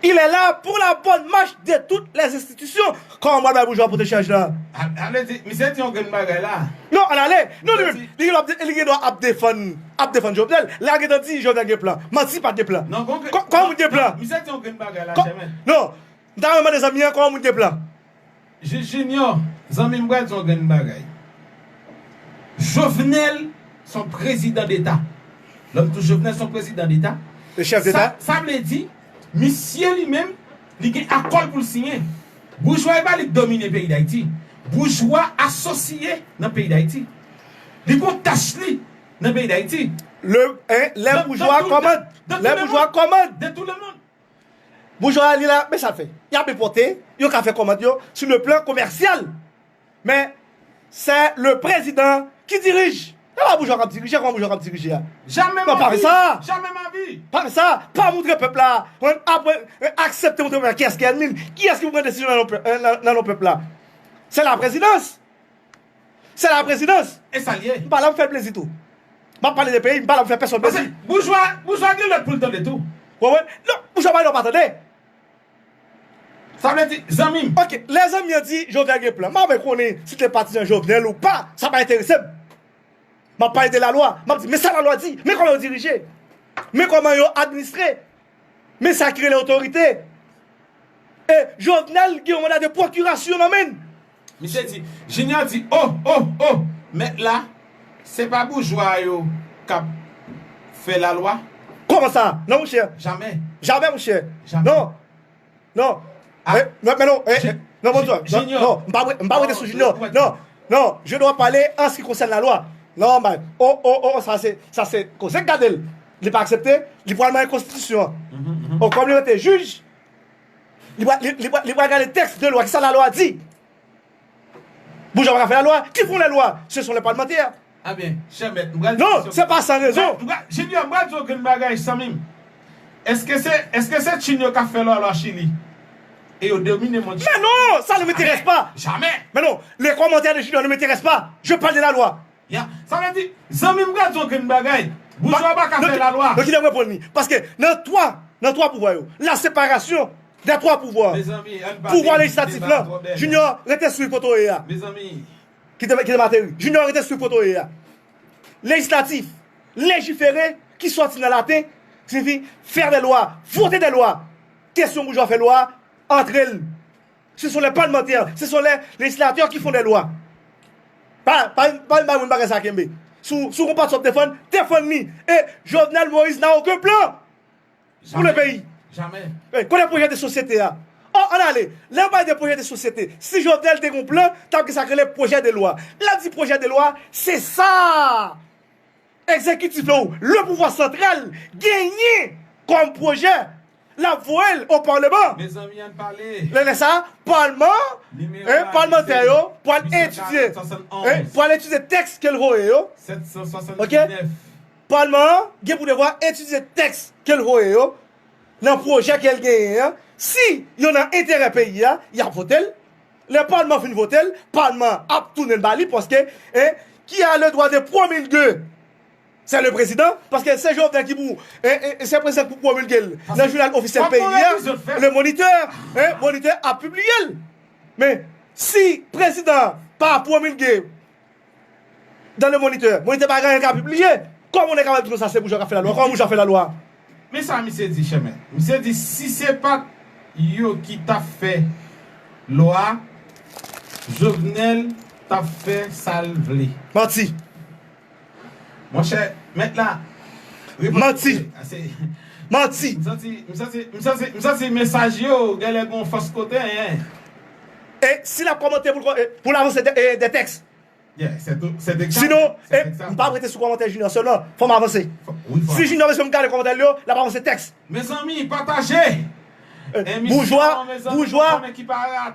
Il est là pour la bonne marche de toutes les institutions. Kòman m pral bay boujwa pote chaj la? A, ale di, misye di yon grenn bagay la. Non, ann ale. Non, li menm, li gen dwa ap de-, li gen dwa ap defann, ap defann Jovenel. La gentan di Jovenel gen plan. Manti, pa t gen plan. Non, gon grenn, kò-, kòman moun gen plan? Non, misye di yon grenn bagay la, chè mèt. Non, m ta renmen mande zanmi an kòman moun gen plan. Jij Junior, zanmi m, pral di yon grenn bagay. Jovenel Se yon prezidan deta. Lòm tou Jovenel se yon prezidan deta. Le chef d'État. Sa vle di, misye li menm, li gen akò l pou l siyen. Boujwa e pa li k domine peyi Dayiti. Boujwa asosye nan peyi Dayiti. Li gon tach li nan peyi Dayiti. Le, hein, les bourgeois commandent. Les bourgeois commandent. De tout le monde. Boujwa li la, men sa l fè. Y ap enpòte, yo ka fè kòmand yo sou le plan komèsyal. Men, se le prezidan ki dirije. Se pa boujwa k ap dirije, kòman boujwa k ap dirije a? Jamè Non, pa fè sa. Jamè ma vi. Pa fè sa, pa montre pèp la. Aksepte montre pèp la kiyès ki ènmi l, kiyès ki pou pran desizyon nan non pèp la. Se la prezidans. Se la prezidans. E sa l ye. M pa la pou fè l plezi tou. M ap pale de peyi, m pa la pou fè pèsonn plezi. Boujwa, boujwa gen lòt pou l tande tou. Ou konprann? Non, boujwa pa gen dwa pa tande. Sa vle di, zanmi m. Ok, lè zanmi an di Jovenel gen plan. M pa konnen si te patizan Jovenel ou pa, sa pa enterese m. M ap pale de lalwa. M ap di, men sa lalwa di, men kòman yo dirije. Men kòman yo administre. Men sa ki rele otorite. E Jovenel gen yon manda de pwokirasyon nan men l. Misye di, Junior di, oh, oh, oh, mèt la, se pa boujwa yo k ap fè lalwa. Kòman sa? Non, monchè. Jamè. Jamè, monchè. Jamè. Non. Non. Ah. Eh, non, men non. Eh, Je- eh, non, bonjou. Je- Junior. Non, non, m pa rete, m pa rete sou Junior. Non, Non, non, je dois parler en ce qui concerne la loi. Non, man. Oh, oh, oh, sa se, sa se, koze k gade l. Li pa aksepte, li pral mande konstitisyon an. Mhm, mhm. Oh, kòm li rete jij, li pral, li, li pral, li pral gade tèks de lwa, kisa lalwa di. Boujwa pa ka fè lalwa. Qui font les lois? Ce sont les parlementaires. Ah byen, chè mèt, m pral di Non, kesyon. Se pa san rezon. M pral- Junior, m pral di w grenn bagay, zanmi m. Èske se, èske se Chin yo k ap fè lalwa Chili? E yo domine mond Chili. Mais non, ça ne m'intéresse pas. Jamè. Mais non, les commentaires de Junior ne m'intéressent pas. Je parle de la loi. Ya, sa vle di, zanmi m pral di w grenn bagay. Boujwa pa ka fè lalwa. Donk, ki te reponn li? Paske nan twa, nan twa pouvwa yo, la séparation des trois pouvoirs. Mezanmi, ann pa Pouvwa te- lejislatif te la, ba twò bèl. Junior, rete sou kote w ye a. Mezanmi. Ki te, ki te materi. Junior, rete sou kote w ye a. Lejislatif, légiférer, ki sòti nan laten, siyifi faire des lois, voter des lois. Kesyon boujwa fè lwa, antre l. Ce sont les parlementaires, ce sont les législateurs qui font des lois. Pa, pa, pa, pa vin ba mwen bagay sa kenbe. Si w, si w gon pati w ap defann, defann li. E Jovenel Moïse n'a aucun plan pour le pays. Jamè. Kote pwojè de sosyete a? Oh, ann ale. Lè yo pale de pwojè de sosyete, si Jovenel te gon plan, t ap gen sa k rele pwojè de lwa. Lè di pwojè de lwa, se sa egzekitif la, le pouvwa santral, genyen kòm pwojè, l ap voye l o palman. Mezanmi, ann pale. Lè, lè sa, palman, palmantè yo pral etidye, pral etidye tèks ke l voye yo. Ok? Palman an gen pou devwa etidye tèks ke l voye yo nan pwojè ke l genyen an. Si yo nan enterè peyi a, y ap vote l. Lè palman fin vote l, palman ap tounen l ba li paske, hein, qui a le droit de promulguer? C'est le président, paske se Jovenel ki pou, hein, hein, se prezidan ki pou pwomilge l nan jounal ofisyèl peyi a, Le Moniteur, hein, Moniteur ap pibliye l. Men si prezidan pa pwomilge dans Le Moniteur, Moniteur pa gen anyen ka pibliye. Kòman w kapab di konsa se boujwa k ap fè lalwa? Kòman boujwa fè lalwa? Men sa misye di, chè mèt. Misye di si se pa t yo ki t ap fè lwa, Jovenel t ap fè sa l vle. Manti. Monchè, mèt la. Manti. Manti. M santi, m santi, m santi, m santi mesaj yo genlè gon fòs kote, hein. E si l ap kòmante pou l, pou l avanse de, de tèks? Yeah, c'est tout, c'est exact. Sinon, eh, m p ap rete sou kòmantè Junior sèlman. Fò m avanse. Si Junior bezwen m gade kòmantè l yo, l ap avanse tèks. Mezanmi, pataje. Boujwa, boujwa,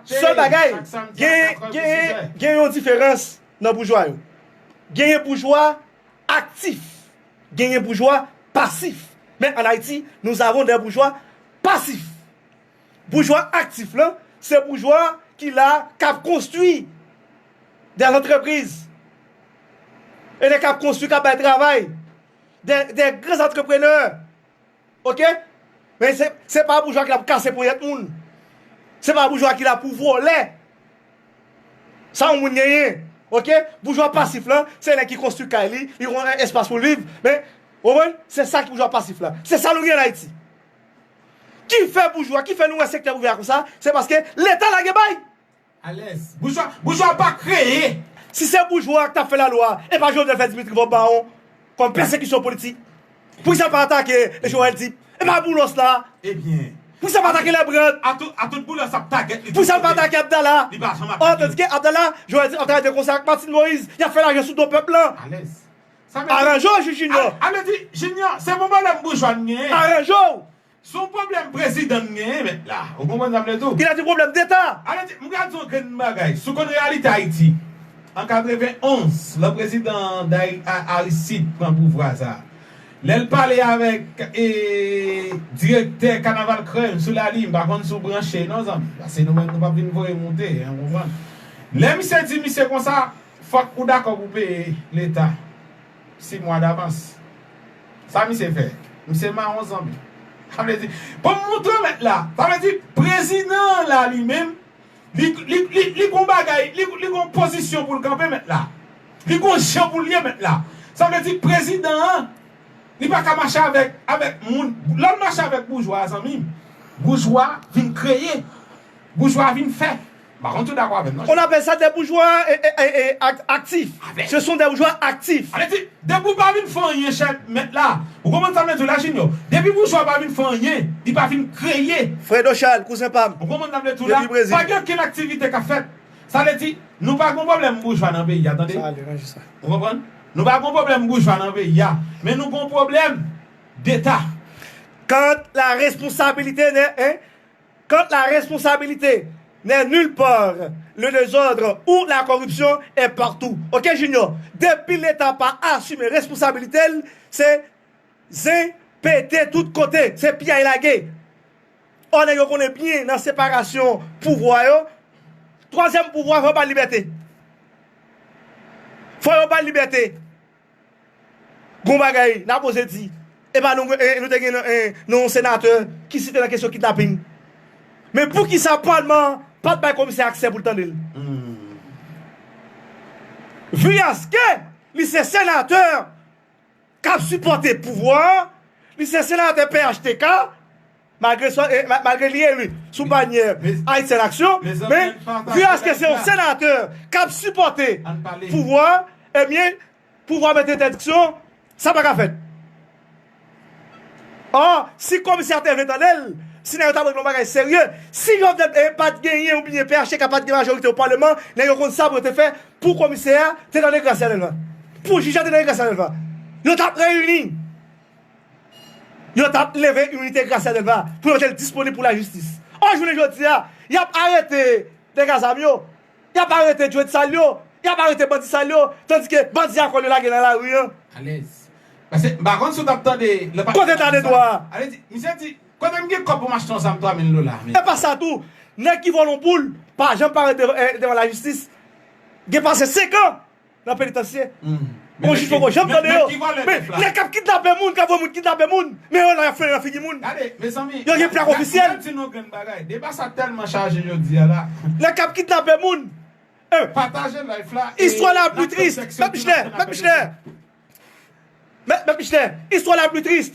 sèl bagay, gen, gen, gen yon diferans nan boujwa yo. Genyen boujwa aktif, genyen boujwa pasif. Men an Ayiti, nous avons des bourgeois passifs. Boujwa aktif lan, se boujwa ki la k ap konstwi des entreprises. E nèg k ap konstwi, k ap bay travay. Des, des grands entrepreneurs. Ok? Men se, se pa boujwa ki la pou kase ponyèt moun. Se pa boujwa ki la pou vòlè. Sa yon moun genyen. Ok? Boujwa pasif lan, se nèg ki konstwi kay li, li gen espas pou l viv. Men, ou konprann? Se sa ki boujwa pasif la. Se sa nou gen an Ayiti. Ki fè boujwa, ki fè nou wè sektè prive a konsa, se paske Leta lage bay. Alèz. Boujwa, boujwa pa kreye. Si se boujwa k t ap fè lalwa, e pa Jovenel fè Dimitri Vorbe mawon. kòm pèsekisyon politik? Poukisa l pa atake Joel Deep? E pa Boulos la? Ebyen, poukisa l pa atake Lebrun? A tout, a tout Boulos ap tagèt li. Poukisa l pa atake Abdallah? Li pa janm atake. Tandis ke Abdallah, Joel Deep ap travay de konsè ak Martine Moïse. Y ap fè lajan sou do pèp lan. Alèz. Sa vle di, aranje w, Jij Junior. A vle di, Junior, se bon pwoblèm boujwa n genyen. Aranje w. Se yon pwoblèm prezidan n genyen, mèt la. Ou konprann sa m vle di w? Il a des problèmes d'État. Ale, m ka di w yon grenn bagay. Si w konn reyalite Ayiti, an katrevenn onz, lè prezidan Day- A- Aristide pran pouvwa sa, lè l pale avèk e, direktè Kanaval Krèm sou lali, m pa konn si w branche non, zanmi. Paske nou menm, nou p ap vin voye moute, en, ou konprann. Lè misye di misye konsa, fòk ou dakò pou peye Leta sis mwa davans. Sa misye fè? Misye mawon, zanmi. Sa vle di, pou m montre w, mèt la, sa vle di, prezidan an la, li menm, li, li, li, li gon bagay, li, li gon pozisyon pou l kanpe, mèt la. Li gon jan pou l ye, mèt la. Sa vle di, prezidan an, li pa ka mache avèk, avèk moun. Lè l mache avèk boujwa a, zanmi, boujwa vin kreye. Boujwa vin fè. M pa konn si w dakò avè m, non. On appelle ça des bourgeois, eh, eh, eh, eh, act- actifs. Avè. Ce sont des bourgeois actifs. Ale di, depi w pa vin fè anyen, chè mèt la. Ou konprann sa m vle di w la, Junior? Depi boujwa pa vin fè anyen, li pa vin kreye. Fredo Charles, kouzen pa m. Ou konprann sa m vle di w la? Depi Brezil. Pa gen okenn aktivite k ap fèt. Sa vle di, nou pa gon pwoblèm boujwa nan peyi a, tande? Sa ale, ranje sa. Ou konprann? Nou pa gon pwoblèm boujwa nan peyi a, men nou gon pwoblèm deta. Quand la responsabilité n'est, hein, quand la responsabilité n'est nulle part, le désordre ou la corruption est partout. Ok, Junior? Depi Leta pa asime responsabilite l, se zen pete tout kote, se piyay lage. Ò, nèg yo konnen byen nan separasyon pouvwa yo. Twazyèm pouvwa, fò yo ba l libète. Fò yo ba l libète. Gon bagay, n a poze di. Epa nou, eh, nou te gen, eh, nou yon senatè ki site nan kesyon kidnaping. Men poukisa palman an pa t bay komisè aksè pou l tande l? Hmm. Viyaske li se senatè k ap sipòte pouvwa an, li se senatè P H T K, malgre, eh, ma- malgre li eli sou banyè Haïti en Action, men viyaske se yon senatè k ap sipòte pouvwa an, ebyen, pouvwa mete entèdiksyon, sa pa ka fèt. Ò, si komisè a te vle tande l, si nèg yo t ap regle yon bagay serye, si Jovenel, eh, pa t genyen oubyen P H T K pa t gen majorite o palman, nèg yo konn sa pou yo te fè pou komisè a te tande Gracia Delva. Pou jij la te tande Gracia Delva. Yo t ap reyini. Yo t ap leve iminite Gracia Delva pou yo mete l disponib pou lajistis. Ò, jounen jodi a, y ap arete nèg a zam yo. Y ap arete djwet sal yo. Y ap arete bandi sal yo. Tandike bandi a kòl yo lage nan lari an. Alèz. Paske m pa konn si w t ap tande lè pa- Kote ta de dwa a? Ale di, misye di, kote m gen kòb pou m achte yon zam twa mil dola? E pa sa tou, nèg ki vòlè yon poul pa janm parèt devan, eh, devan lajistis. Gen pase senk an nan penitansye. Yon jij poko janm tande yo. Men nèg k ap kidnape moun, k ap voye moun kidnape moun, men yo la y ap flennen nan figi moun. Gade, mezanmi, yo gen plak ofisyèl. Mwen di nou grenn bagay. Deba sa tèlman chaje jodi a la. Nèg k ap kidnape moun. Eh, pataje live la. Istwa la pli tris. Mèt Michel, mèt Michel. Mèt, mèt Michel, istwa la pli tris.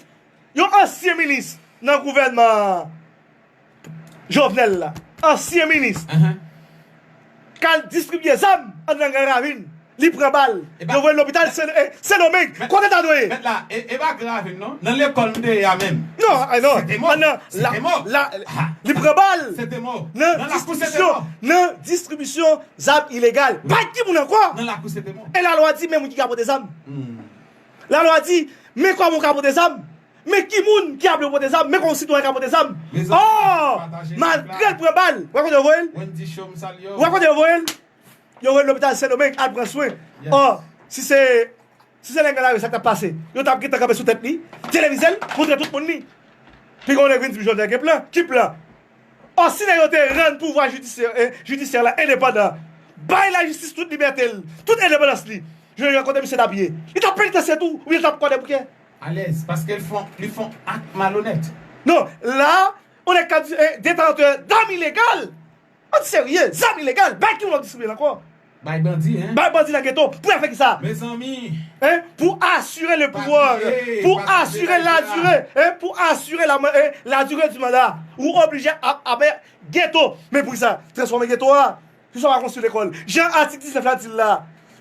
Yon ansyen minis nan gouvènman Jovenel la, ansyen minis, k al distribye zam anndan Gran Ravin, li pran bal. Yo voye l lopital Sen, eh, Sen Domeng. Kote l ta dwe ye? Mèt la, e, e pa Gran Ravin non. Nan lekòl m te ye a menm. Non, eh, non. Sete mò. Nan, la, la, li pran bal. Sete mò. Nan distribisyon, nan distribisyon zam ilegal. Bay ki moun ankò? Nan lakou Sete mò. E lalwa di men moun ki ka pote zam. Lalwa di men kòman w ka pote zam. Men ki moun ki ap dwe pote zam? Men kòman yon sitwayen ka pote zam? Ò, malgre l pran bal, w wè kote yo voye l? W wè kote yo voye l? Yo voye l lopital Sen Domeng al pran swen. Ò, si se, si se nèg nan lari, sa k t ap pase? Yo t ap gentan kanpe sou tèt li, televize l, montre tout moun li. Piga yon nèg vin di m Jovenel gen plan. Ki plan? Ò, si nèg yo te rann pouvwa jidisyè, eh, jidisyè la endepandan, bay lajistis tout libète l, tout endepandans li, jounen jodi a kote misye t ap ye? Li t ap penitansye tou, oubyen li t ap kò dèboukè? Alèz, paske l fè, li fè yon ak malonèt. Non, la, yon nèg k ap di, eh, detantè dam ilegal. Ann serye, zam ilegal, bay ki moun w ap distribye l ankò? Bay bandi, hein? Bay bandi nan geto. Pou y ap fè kisa? Mezanmi. Hein? Pour assurer le pouvoir, pour assurer la durée, hein? Pour assurer la, eh, la durée du mandat. Ou oblije ap, ap, geto. Men pou sa, transfòme geto a. Pou sa w pa konstwi lekòl. Jan atik diznèf la di l la.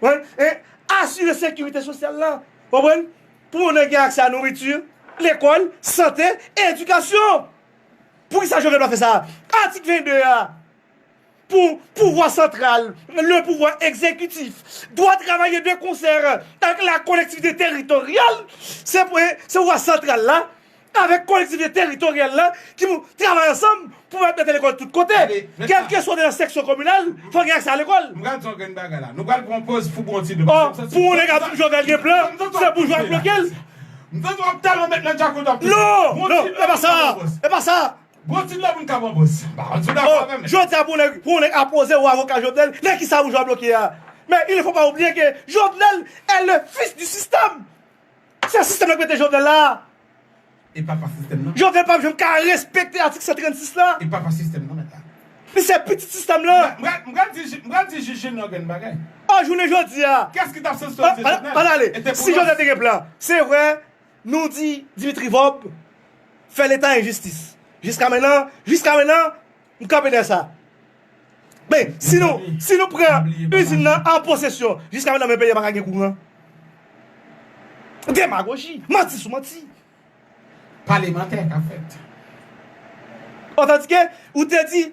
Hein? Asire sekirite sosyal la. Konprann? Pou moun nan gen aksè a nouriti, lekòl, sante, edikasyon. Poukisa Jovenel pa fè sa? Atik vennde a, pou pouvwa santral, le pouvoir exécutif doit travailler de concert avec la collectivité territoriale, se pou, se pouvwa santral la, avèk kolektivite teritoryal la ki pou travay ansanm pou mèt mete lekòl tout kote. Kèlkeswa w te nan seksyon kominal, fò w gen aksè a lekòl. M pral di yon grenn bagay la. Nou pral pran yon poz pou bon ti de. Oh, pou yon nèg ap di Jovenel gen plan, se boujwa ap bloke l. M santi w ap tèlman mèt nan djakout w ap touche. Non, non, e pa sa, e pa sa. Bon ti de pou n ka pran poz. Jodi a pou yon nèg, pou yon nèg ap poze w avoka Jovenel, nan kisa boujwa bloke a? Men il ne faut pas oublier que Jovenel est le fils du système. Se sistèm nan ki mete Jovenel la. E papa sistèm nan. Jovenel p ap janm ka respekte atik san trannsis la. E papa sistèm nan mèt la. Li se pitit sistèm lan. M pral, m pral di, m pral di jij Junior grenn bagay. Oh, jounen jodi a. Kès ki t ap sansyone Jovenel? Pa n ale. Si Jovenel te gen plan, se vre, nou di Dimitri Vorbe fè leta enjistis. Jiska mennan, jiska mennan, m kanpe dèyè sa. Men, si nou, si nou pran izin nan an posesyon, jiska mennan, men peyi a pa ka gen kouran. Demagoji, manti sou manti. Palemantè k ap fèt. Otandike, ou te di,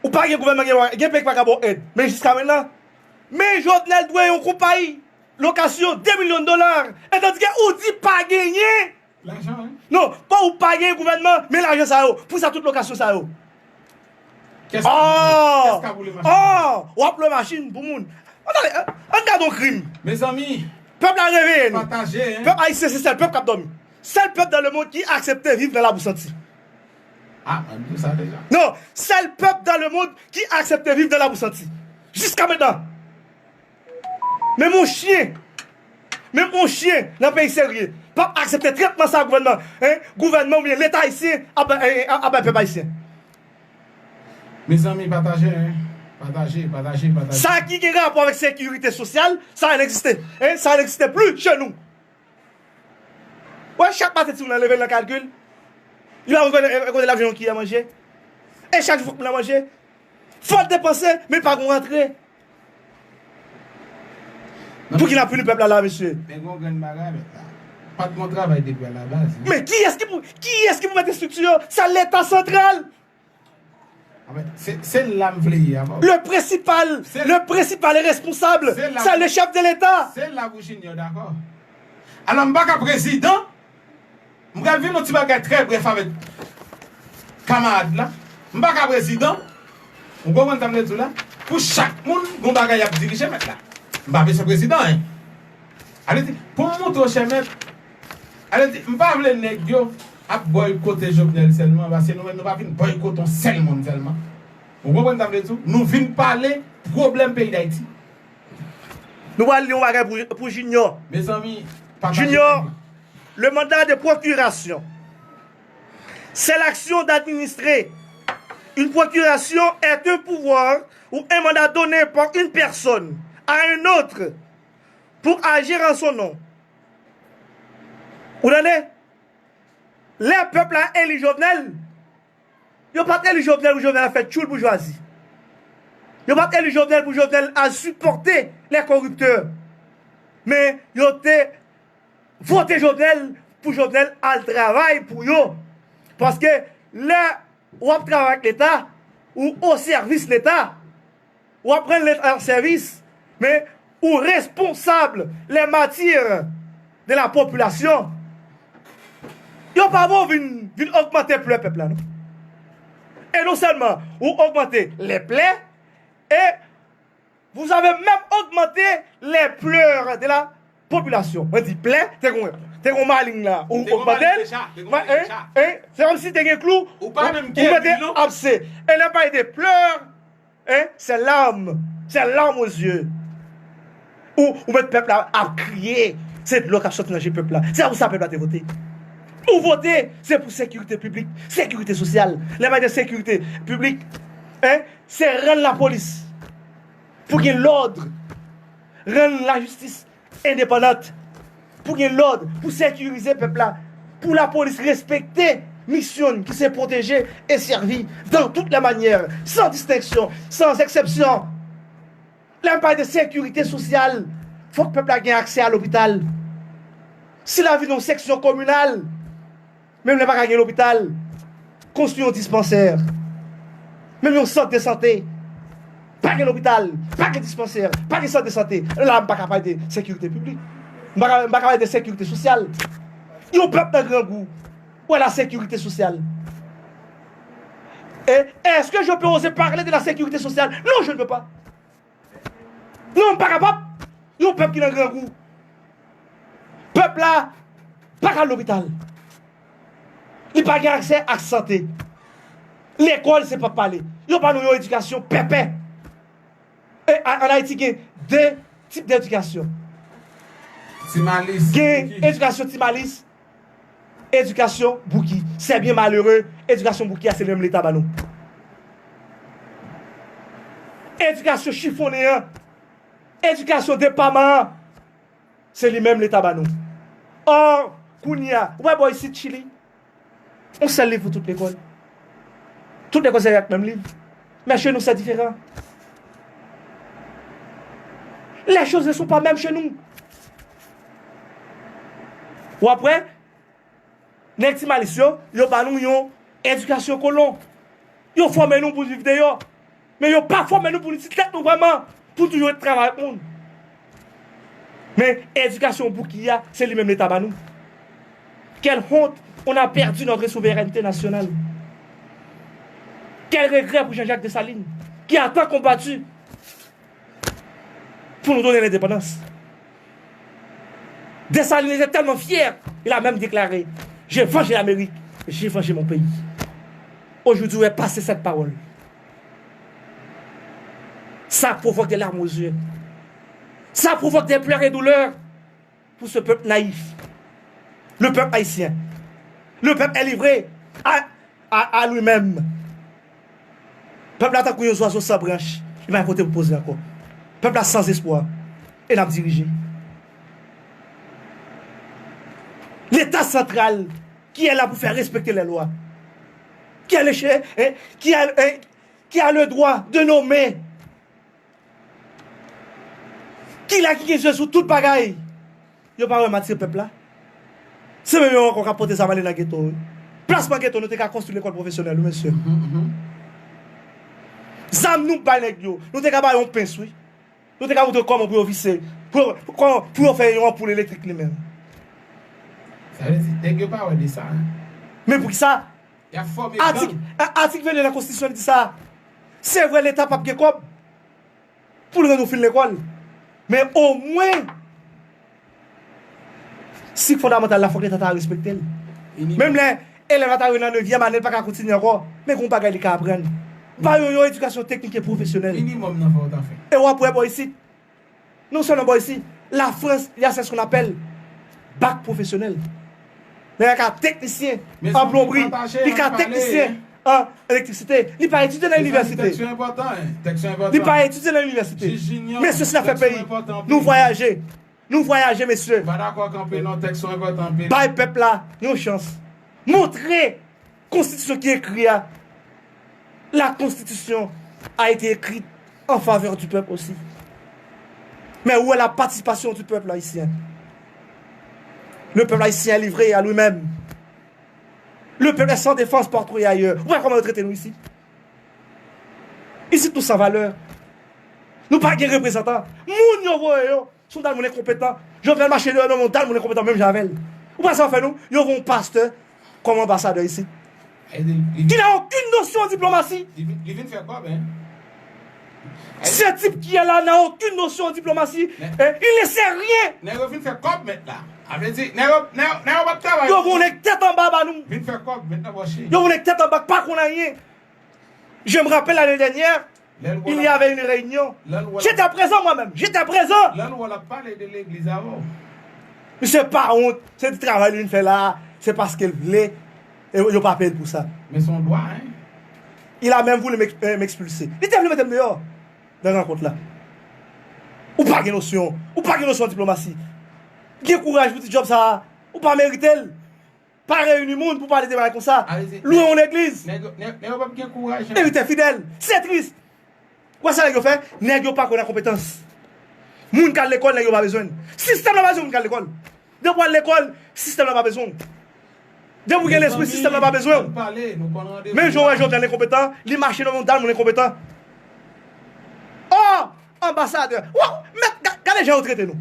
ou pa gen gouvènman, gen, gen peyi ki pa ka ba w èd. Men jiska mennan, men Jovenel dwe yon konpayi lokasyon de milyon dola. Etandike, ou di pa genyen. Lajan, wi. Non, pa ou pa gen gouvènman, men lajan sa yo. Pou sa tout lokasyon sa yo. Kès ka boule, kès ka boule machin? Oh, w ap lwe machin pou moun. Ann ale, ann gade yon krim. Mezanmi, pèp la reveye nou. Pataje, hein. Pèp ayisyen se sèl pèp k ap dòmi. Sèl pèp dans le monde ki aksepte viv nan labou santi. Ah, mwen di w sa deja. Non, sèl pèp dans le monde ki aksepte viv nan labou santi. Jiska mentnan. Menm yon chen, menm yon chen nan peyi serye p ap aksepte tretman sa gouvènman, en, gouvènman oubyen leta ayisyen ap bay, en, ap bay pèp ayisyen. Mezanmi, pataje, en. Pataje, pataje, pataje. Sa ki gen rapò avèk sekirite sosyal, sa pa egziste. En, sa pa egziste plis chez nous. Wè, chak maten timoun nan leve nan kalkil, li pa konn kote, kote l ap jwenn yon kiyè manje. E chak jou fòk moun nan manje. Fò l depanse, men pa gon rantre. Pouki n ap pini pèp la la, mesye? Men gon grenn bagay, mèt la. Pa t gon travay depi alabaz, non. Men kiyès ki pou, kiyès ki pou mete estrikti yo? Se Leta santral. Ah, men se, se la m vle ye avè w. Le principal, le principal responsable, c'est le chef de l'État. Se la pou Junior, dakò. Alò, m pa ka prezidan, m pral vin yon ti bagay trè brèf avèk kamarad la. M pa ka prezidan. Ou konprann sa m vle di w la? Pou chak moun, gon bagay y ap dirije mèt la. M pa bezwen prezidan, en. Ale di, pou m montre w, chè mèt, ale di, m pa vle nèg yo ap bòykote Jovenel sèlman, paske nou menm nou pa vin bòykote yon sèl moun sèlman. Ou konprann sa m vle di w? Nou vin pale pwoblèm peyi Dayiti. Nou pral li yon bagay pou, pou Junior. Mezanmi, pataje. Junior, le mandat de procuration, c'est l'action d'administrer. Une procuration est un pouvoir ou un mandat donné par une personne à un autre pour agir en son nom. Ou tande? Lè pèp la eli Jovenel, yo pa t eli Jovenel pou Jovenel ap fè tchoul boujwazi. Yo pa t eli Jovenel pou Jovenel al sipòte les corrupteurs. Men yo te vote Jovenel pou Jovenel al travay pou yo. Paske lè w ap travay ak Leta, ou o sèvis Leta, w ap rann Leta sèvis, men ou responsab les martyrs de la population. Yo pa bon vin, vin ogmante plè pèp la, non. E non sèlman ou ogmante les plaies, e vous avez même augmenté les pleurs de la population. Mwen di plè, te gon, te gon maleng la, ou ogmante l. Te gon maleng deja, te gon maleng deja. Se kòmsi te gen klou, ou pa menm gen li, non. Ou mete abse. E lè m pale de pleurs, en, c'est larmes, c'est larmes aux yeux. Ou, ou mèt pèp la ap kriye, se dlo k ap soti nan je pèp la. Se pou sa pèp la te vote. Ou vote, se pou sekirite piblik, sekirite sosyal. Lè m pale de sekirite piblik, en, se rann lapolis pou gen lòd, rann lajistis endepandant, pou gen lòd, pou sekirize pèp la, pou lapolis respekte misyon l ki se pwoteje e sèvi dans toutes les manières, sans distinction, sans exception. Lè m pale de sekirite sosyal, fòk pèp la gen aksè a lopital. Si l ap vin yon seksyon kominal, menm lè pa ka gen lopital, konstwi yon dispansè. Menm yon sant de sante, pa gen lopital, pa gen dispansè, pa gen sant de sante. La, m pa ka pale de sekirite piblik. M pa ka, m pa ka pale de sekirite sosyal. Yon pèp nan grangou. Où est la sécurité sociale? Et est-ce que je peux oser parler de la sécurité sociale? Non, je ne peux pas. Non, m pa kapab. Yon pèp ki nan grangou. Pèp la pa ka al lopital. Li pa gen aksè ak sante. Lekòl, se pa pale. Yo ba nou yon edikasyon pèpè. E, a- ann Ayiti, gen de tip edikasyon. Ti Malis. Gen edikasyon Ti Malis, edikasyon Bouki. C'est bien malheureux, edikasyon Bouki a, se li menm Leta ba nou. Edikasyon chifonnen an, edikasyon depaman an, se li menm Leta ba nou. Or, kounye a, ou wè bò isit Chili, yon sèl liv pou tout lekòl. Tout lekòl sèvi ak menm liv. Mais chez nous, c'est différent. Les choses ne sont pas mêmes chez nous. Ou ap wè, nèg Ti Malis yo, yo ba nou yon edikasyon kolon. Yo fòme nou pou n viv deyò. Men yo pa fòme nou pou n itilize tèt nou vrèman, pou n toujou ret travay ak moun. Men edikasyon Bouki a, se li menm Leta ba nou. Quelle honte, on a perdu notre souveraineté nationale. Quel regret pour Jean-Jacques Dessalines, qui a tant combattu pour nous donner l'indépendance. Dessalines était tellement fier, il a même déclaré: J'ai vengé l'Amérique, j'ai vengé mon pays. Aujourd'hui, on est passé cette parole. Ça provoque des larmes aux yeux. Ça provoque des pleurs et douleurs pour ce peuple naïf. Le peuple haïtien. Le peuple est livré à, à, à lui-même. Pèp la tankou yon zwazo san branch, li pa gen kote pou poze ankò. Pèp la san espwa, e n ap dirije. Leta santral ki est là pour faire respecter les lois, qui a le, eh, qui a, eh, qui a le droit de nommer, ki la ki gen je sou tout bagay. Yo pa wè m atire pèp la. Se menm yo ankò k ap pote zam ale nan geto, wi. Plasman geto, nou te ka konstwi lekòl pwofesyonèl, wi, mesye. Zam nou bay nèg yo, nou te ka ba yo yon pens, wi. Nou te ka montre kòman pou yo vise, pou yo, kòman pou yo fè yon anpoul elektrik limen. Sa vle di, nèg yo pa wè de sa, hein. Men poukisa? Y ap fòme gang. Atik, a- atik venn nan konstitisyon li di sa. Se vre, Leta p ap gen kòb pou l rann ou fin lekòl. Men omwen, sik fondamantal la, fòk Leta ta respekte l. Minimòm. Menm lè elèv la ta rive nan nevyèm ane, l pa ka kontinye ankò, men gen yon bagay li ka aprann. Ba yo yon edikasyon teknik e pwofesyonèl. Minimòm nan fò w ta fè. E w ap wè bò isit. Non sèlman bò isit, Lafrans, il y a ce qu'on appelle bac professionnel. Nèg la ka teknisyen an plonbri, li ka teknisyen an elektrisite. Li pa etidye nan inivèsite. Li pa etidye nan inivèsite. Mesye, si n ap fè peyi, nou vwayaje. Nou vwayaje, mesye. Bay pèp la yon chans. Montre konstitisyon ki ekri a. La constitution a été écrite en faveur du peuple aussi. Mais où est la participation du peuple haïtien? Le peuple haïtien est livré à lui-même. Le peuple est sans défense partout et ailleurs. Ou wè kòman yo trete nou isit? Isit nou san valè. Nou pa gen reprezantan. Moun yo voye yo, se yon dal moun enkonpetan. Jovenel mache deyò nan yon dal moun enkonpetan menm jan avè l. Ou pa sa yo fè nou? Yo voye yon pastè kòm anbasadè isit. Qui n'a aucune notion de diplomatie. Li vin, li vin fè kòb, hein. Ce type qui est là n'a aucune notion de diplomatie. Hein? Il ne sait rien. Nèg yo vin fè kòb mèt la. A vle di, nèg yo, nèg yo, nèg yo p ap travay. Yo voye nèg tèt anba ba nou. Vin fè kòb mèt nan pòch li. Yo voye nèg tèt anba k pa konn anyen. Je me rappelle l'année dernière, il y avait une réunion. J'étais présent moi-même, j'étais présent. Lè l wè l ap pale de legliz avè w. Misye pa wont, se ti travay li vin fè la, se paske l vle, e yo pa peye l pou sa. Men se yon dwa, hein. Il a même voulu m'ex- eh, m'expulser. Li te vle mete m deyò nan rankont la. Ou pa gen nosyon, ou pa gen nosyon diplomasi. Gen kouraj pou ti djòb sa a, ou pa merite l. Pa reyini moun pou pale de bagay konsa. Lwe yon legliz. Nèg yo, nèg, nèg yo p ap gen kouraj, hein. Eritè fidèl. Se tris. Ou wè sa nèg yo fè? Nèg yo pa kwè nan konpetans. Moun k al lekòl, nèg yo pa bezwen l. Sistèm nan pa bezwen moun k al lekòl. Depi w al lekòl, sistèm nan pa bezwen w. Depi w gen lespri, sistèm nan pa bezwen w. Menm jan w wè Jovenel enkonpetan, li mache nan yon dal moun enkonpetan. Oh! Anbasadè. Waw! Mèt, ga- gade jan yo trete nou.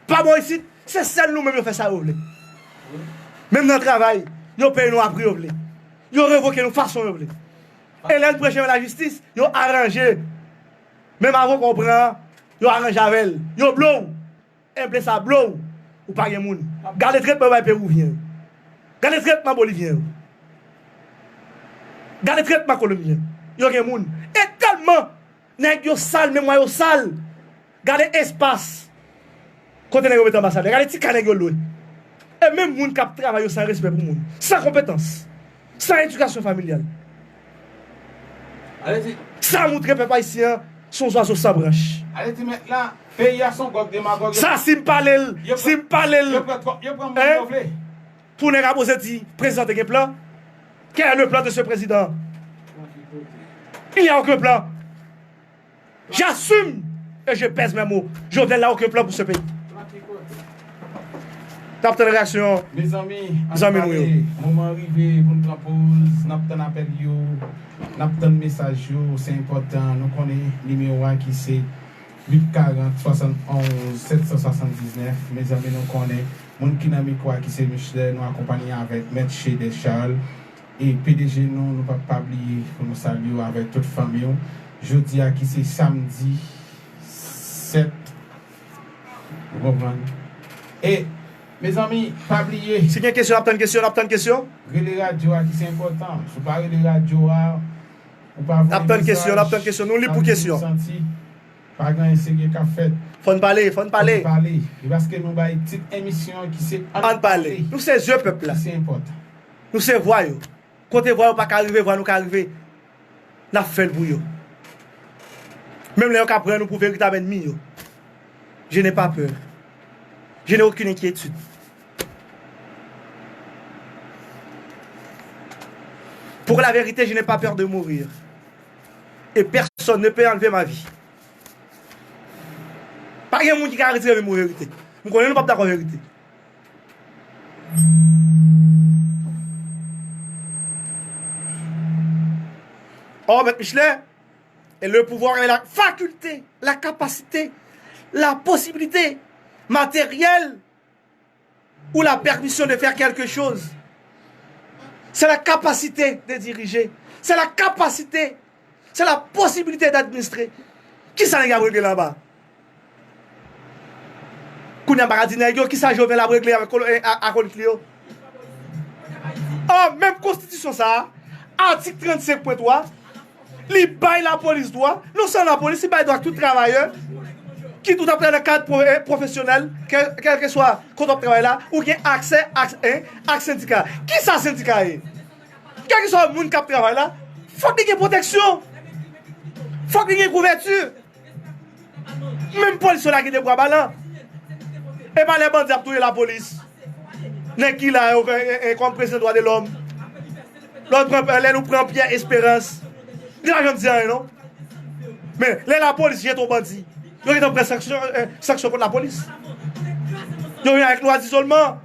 Pa bò isit, se sèl nou menm yo fè sa yo vle. Menm nan travay, yo peye nou a pri yo vle. Yo revoke nou fason yo vle. E lè n pran chemen lajistis, yo aranje. Menm avoka w pran an, yo aranje avè l. Yo blo w. Enpe sa blo w. Ou pa gen moun. Gade tretman yo bay Pewouvyen yo. Gade tretman Bolivyen yo. Gade tretman Kolonbyen yo. Yo gen moun. E tèlman nèg yo sal, memwa yo sal. Gade espas kote nèg yo mete anbasadè. Gade ti ka nèg yo lwe. E menm moun k ap travay yo san respè pou moun. San konpetans. San edikasyon familyal. Sa moutre pèp ayisyen an se yon zwazo san branch. Ale di mèt la, peyi a se yon gwòg demagòg. Sa, si m pale l, si m pale l, yo pran, yo pran moun yo vle. Pou nèg a poze di, prezidan te gen plan? Quel est le plan de ce président? Il n'y a aucun plan. J'assume et je pèse mes mots. Jovenel n'a aucun plan pour ce pays. N ap tann reyaksyon zanmi nou yo. Mezanmi, ann pale, moman rive pou n pran poz, n ap tann apèl yo, n ap tann mesaj yo, se enpòtan. Nou konnen nimewo a ki se uit karant, swasannonz, sèt san swasanndiznèf. Mezanmi, nou konnen moun ki nan mikwo a ki se Michelet, nou akonpanye avèk Mèt Chede Charles. E P D G nou, nou p ap pa bliye pou nou salye w avèk tout fanmi w. Jodi a ki se samdi sèt, ou konprann? E, mezanmi, pa bliye. Si gen kesyon, n ap tann kesyon, n ap tann kesyon. Rele radyo a ki se enpòtan. Si w pa rele radyo a, ou pa voye mesaj, n ap tann kesyon, n ap tann kesyon. Nou li pou kesyon. Pa gen anyen serye k ap fèt. Fò n pale, fò n pale. Fò n pale. E paske nou bay tit emisyon an ki se Ann pale. Nou se zye pèp la. Ki se enpòtan. Nou se vwa yo. Kote vwa yo pa ka rive, vwa nou ka rive. N ap fè l pou yo. Menm lè yo ka pran nou pou veritab ènmi yo. Je n'ai pas peur. Je n'ai aucune inquiétude. Pour la vérité, je n'ai pas peur de mourir. Et personne ne peut enlever ma vie. Pa gen moun ki ka retire men mwen verite. M konnen nou p ap dakò verite. Oh, Mèt Michelet, et le pouvoir est la faculté, la capacité, la possibilité matérielle ou la permission de faire quelque chose. C'est la capacité de diriger. C'est la capacité, c'est la possibilité d'administrer. Kisa nèg yo ap regle la anba? Kounye a m pa ka di nèg yo, kisa Jovenel ap regle avèk kolo- eh, a- akolit li yo? An, menm konstitisyon sa a, atik trannsenk pwen twa, li bay lapolis dwa, non sèlman lapolis, li bay dwa ak tout travayè ki tout ap travay nan kad pwo- eh, pwofesyonèl, kè- kèlkeswa kote w ap travay la, ou gen aksè ak, eh, ak sendika. Kisa sendika ye? Kèlkeswa moun k ap travay la, fòk li gen pwoteksyon. Fòk li gen kouvèti. Menm polis yo lage de bwa balan. E pa lè bandi ap touye lapolis, nèg ki la yo, e, e, e, kòm prezidan dwa de lòm. Lè nou pran, lè nou pran Pierre Espérance, li pa janm di anyen, non. Men, lè lapolis jete yon bandi, yo gentan pran sanksyon, e, sanksyon kont lapolis. Yo vin avèk lwa dizolman.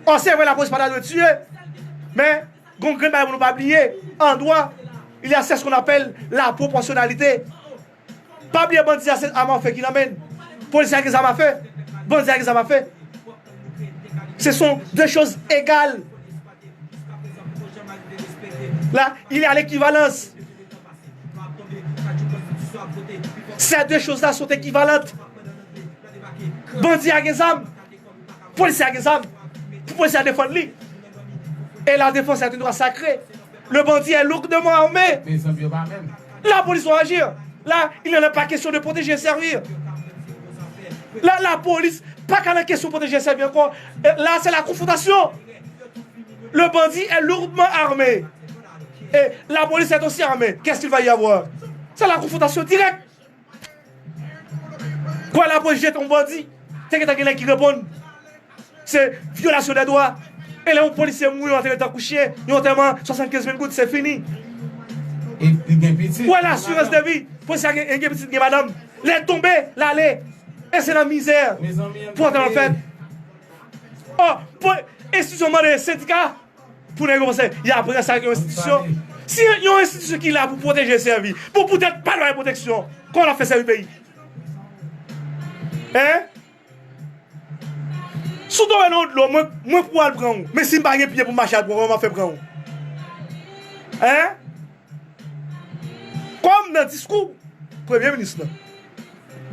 Ò, se vre, lapolis pa ta dwe tiye, men, gon grenn bagay pou nou pa bliye, an dwa, il y a, c'est ce qu'on appelle la proportionnalité. Pa bliye bandi a se zam afe ki nan men l. Polisye a gen zam afe. Bandi a gen zam afe. Ce sont deux choses égales. Là, il y a l'équivalence. Ces deux choses-là sont équivalentes. Bandi a gen zam. Polisye a gen zam. Pou polisye a defann li. Et la défense est un droit sacré. Le bandit est lourdement armé. Mes amis, yo pa menm. La police doit agir. Là, il n'en est pas question de protéger et servir. La, la police, pa ka nan kesyon pwoteje sèvi ankò. E la, c'est la confrontation. Le bandit est lourdement armé. Et la police est aussi armée. Qu'est-ce qu'il va y avoir? C'est la confrontation directe. Kwa lapolis jete yon bandi, te gentan gen nèg ki reponn. Se vyolasyon dè dwa. E lè yon polisye mouri, yo antere l tankou chen, yon antèman swasannkenz mil goud, se fini. E li gen pitit. Wè, lasirans de vi. Polisye a gen, gen pitit, gen madanm. Lè l tonbe, l ale. E se nan mizè pou antèman fèt. Oh, pou enstitisyon mande sendika pou nèg yo panse y ap ranse ak yon enstitisyon. Si yon enstitisyon ki la pou pwoteje, sèvi, pou poutèt pa dwa pwoteksyon, kòman l ap fè sèvi peyi? Hein? Si w tonbe nan yon dlo, mwen, mwen pou al pran ou. Men si m pa gen pye pou m mache al pran ou, kòman m ap fè pran ou? Hein? Kòm nan diskou premye minis lan,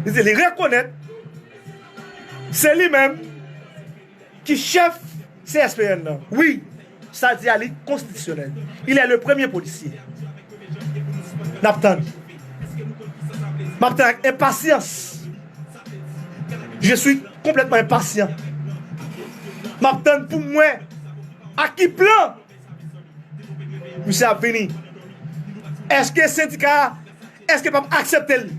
li di li rekonèt se li menm ki chèf C S P N nan. Wi, sa di a li konstitisyonèl. Il est le premier policier. N ap tann. M ap tann ak enpasyans. Je suis complètement impatient. M ap tann pou m wè ak ki plan misye ap vini. Èske sendika a, èske pèp aksepte l?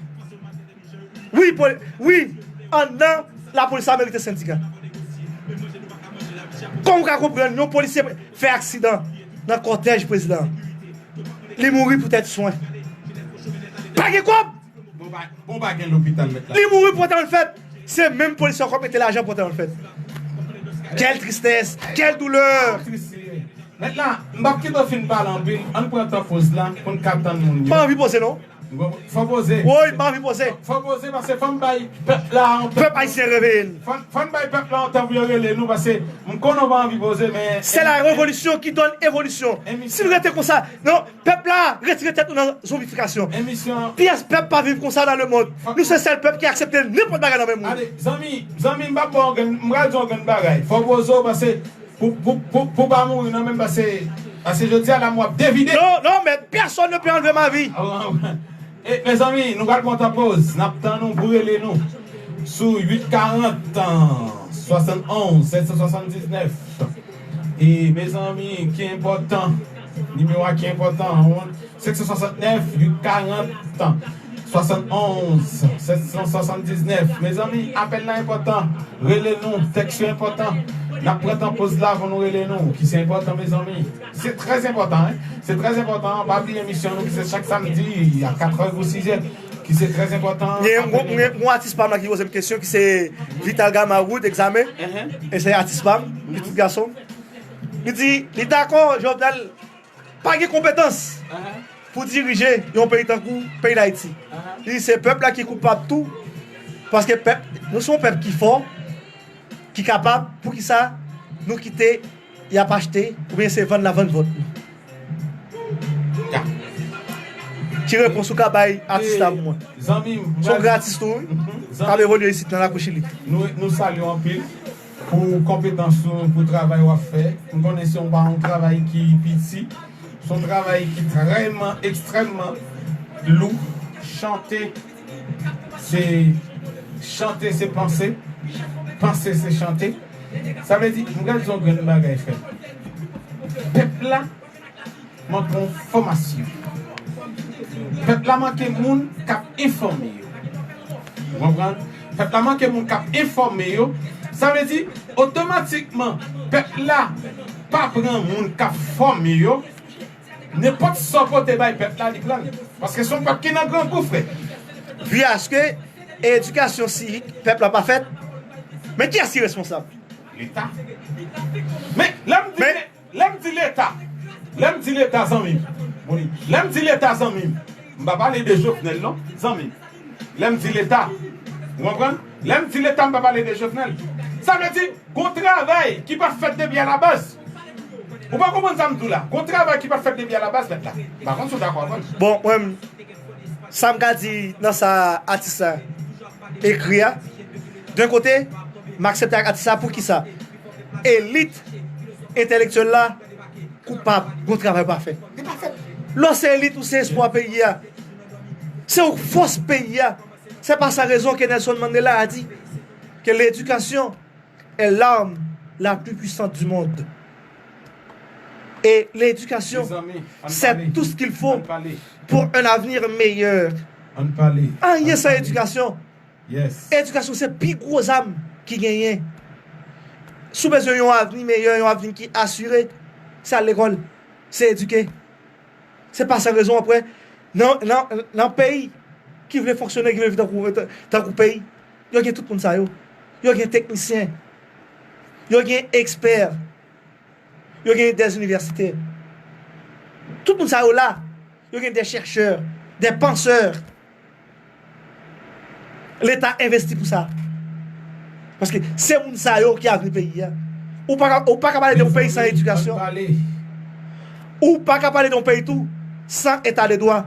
Wi, poli-, wi, anndan lapolis la merite sendika. Kòman w ka konprann yon polisye fè aksidan nan kòtèj prezidan an? Li mouri poutèt swen. Pa gen kòb! Bon, pa, bon, pa gen lopital, mèt la. Li mouri pou anterman l fèt. Se menm polisye ankò mete lajan pou anterman l fèt. Quelle tristesse, quelle douleur! Tris li ye. Mèt la, m p ap kite w fin pale anpil. Ann pran tan poz la pou n ka tann moun yo. M pa anvi poze, non. Fò poze. Woy, m pa anvi poze. Fò poze, paske fò n bay pèp la yon tan. Pèp ayisyen, reveye n. Fò, fò n bay pèp la yon tan pou yo rele nou, paske m konnen w pa anvi poze, men. C'est la révolution qui donne évolution. Si n rete konsa, non, pèp la, retire tèt nou nan zonbifikasyon. Pyès pèp pa viv konsa nan lemonn. Nou se sèl pèp ki aksepte nenpòt bagay nan men moun. Ale, zanmi, zanmi, m p ap ba w yon grenn, m pral di w yon grenn bagay. Fò poze w, paske pou, pou, pou, pou pa mouri nan men m, paske, paske jodi a la m w ap devide. Non, non, mais personne ne peut enlever ma vie. E, mezanmi, nou pral pran tan poz. N ap tann nou pou rele nou sou uit karant, swasannonz, sèt san swasanndiznèf. E, mezanmi, ki enpòtan, nimewo a ki enpòtan, senk san swasantnèf, uit karant, swasannonz, sèt san swasanndiznèf. Mezanmi, apèl la enpòtan. Rele nou, tèks yo enpòtan. N ap pran tan poz la pou nou rele nou, ki se enpòtan, mezanmi. Se trè enpòtan, hein. Se trè enpòtan. Pa bliye emisyon nou ki se chak samdi a katrè pou sizè, ki se trè enpòtan. Gen yon, gen yon atis pa m la ki poze m kesyon, ki se Vital Gama Wood, Egzame. E se atis pa m, pitit gason. Li di, li dakò, Jovenel pa gen konpetans pou dirije yon peyi tankou peyi Dayiti. Li di se pèp la ki koupab tou, paske pèp, nou se yon pèp ki fò, ki kapab, poukisa nou kite y ap achte oubyen se vann la vann vòt nou? Ki repons ou ka bay atis la pou mwen? Zanmi m, se yon gran atis tou, wi. K ap evolye isit nan lakou Chili. Nou, nou salye w anpil pou konpetans ou, pou travay w ap fè. M konnen se yon, pa yon travay ki piti. Se yon travay ki trèman, ekstrèmman lou. Chante, se chante, se panse. Panse, se chante. Sa vle di, m pral di yon grenn bagay, frè. Pèp la manke yon fòmasyon. Pèp la manke moun k ap enfòme yo. Ou konprann? Pèp la manke moun k ap enfòme yo. Sa vle di, otomatikman, pèp la pa pran moun k ap fòme yo. Nenpòt sa w pote bay pèp la, li pran l. Paske se yon pèp ki nan grangou, frè. Pi aske edikasyon sivik pèp la pa fèt, men kiyès ki responsab? Leta. Men, lè m di, men, lè m di Leta, lè m di Leta, zanmi m, Moni, lè m di Leta, zanmi m, m pa pale de Jovenel, non, zanmi m. Lè m di Leta, ou konprann? Lè m di Leta, m pa pale de Jovenel. Sa vle di, gon travay ki pa fèt depi alabaz. Ou pa konprann sa m di w la? Gon travay ki pa fèt depi alabaz, mèt la. M pa konn si w dakò avè m. Bon, mwen, sa m ka di nan sa atis la ekri a, de yon kote, m aksepte ak atis la. Poukisa? Elit entèlektyèl la koupab, gon travay pa fèt. Li pa fèt. Lè w se elit, ou se espwa peyi a. Se ou k fòs peyi a. C'est pas sans raison que Nelson Mandela a dit que l'éducation est l'arme la plus puissante du monde. Et l'éducation, c'est tout ce qu'il faut pour un avenir meilleur. Anyen san edikasyon. Edikasyon se pi gwo zam ki genyen. Si w bezwen yon avni meyè, yon avni ki asire, se al lekòl, se edike. Se pa san rezon w ap wè nan, nan, nan peyi ki vle fonksyone, ki vle viv tankou, tankou peyi, yo gen tout moun sa yo. Yo gen teknisyen. Yo gen ekspè. Yo gen des universités. Tout moun sa yo la, yo gen des chercheurs, des penseurs. Leta envesti pou sa. Paske se moun sa yo ki avni peyi a. Ou pa ka, ou pa ka pale de yon peyi san edikasyon. Ou pa ka pale de yon peyi tou san eta de dwa.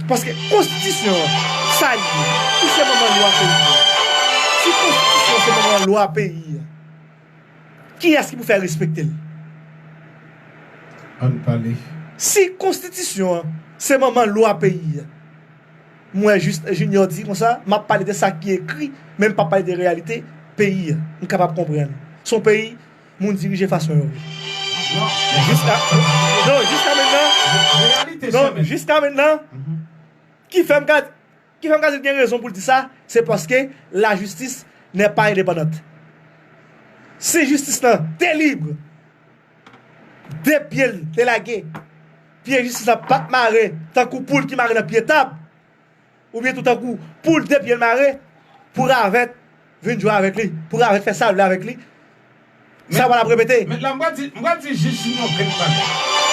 Paske konstitisyon an, sa l ye, si se manman lwa peyi a, si konstitisyon se manman lwa peyi a, kiyès ki pou fè respekte l? Ann pale. Si konstitisyon an se manman lwa peyi a, m wè Juste Junior di konsa, m ap pale de sa ki ekri, men m p ap pale de reyalite peyi a. M kapab konprann. Se yon peyi, moun dirije fason yo vle. Non. Jiska, non, jiska mentnan, reyalite non, sèmen. Jiska mentnan, ki fè m ka, ki fè m ka di l gen rezon pou l di sa, se paske la justice n'est pas indépendante. Si jistis lan te lib, de pye l te lage, pye jistis la pa t mare tankou poul ki mare nan pye tab, oubyen tou tankou poul de pye l mare, pou ravèt vin jwe avèk li, pou ravèt fè sa l vle avèk li, sa w ap repete. Men la, m pral di, m pral di jij Junior grenn bagay.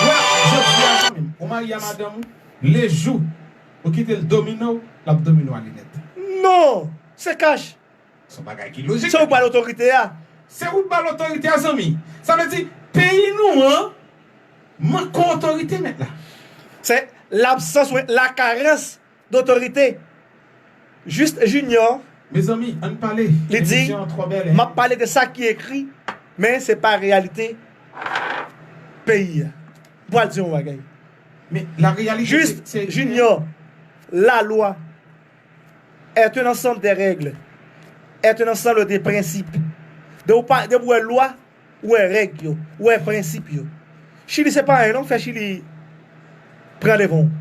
Wè, jodi a, zanmi m, ou marye a madanm ou, lejou ou kite l domine w, l ap domine w ale nèt. Non, se kach. Se yon bagay ki lojik. Se ou k ba l otorite a. Se ou k ba l otorite a, zanmi. Sa vle di, peyi nou an manke otorite, mèt la. Se l'absence, wi, la carence d'autorité. Juste Junior, mezanmi, ann pale. Li di, emisyon an twò bèl, hein? M ap pale de sa ki ekri, men se pa reyalite peyi a. M pral di yon bagay. Men la reyalite, Juste se, se Junior, la loi est un ensemble de règles, est un ensemble de principes. De ou pa, de ou wè lwa, ou wè règ yo, ou wè prensip yo. Chili se pa anyen non k fè Chili pran devan w.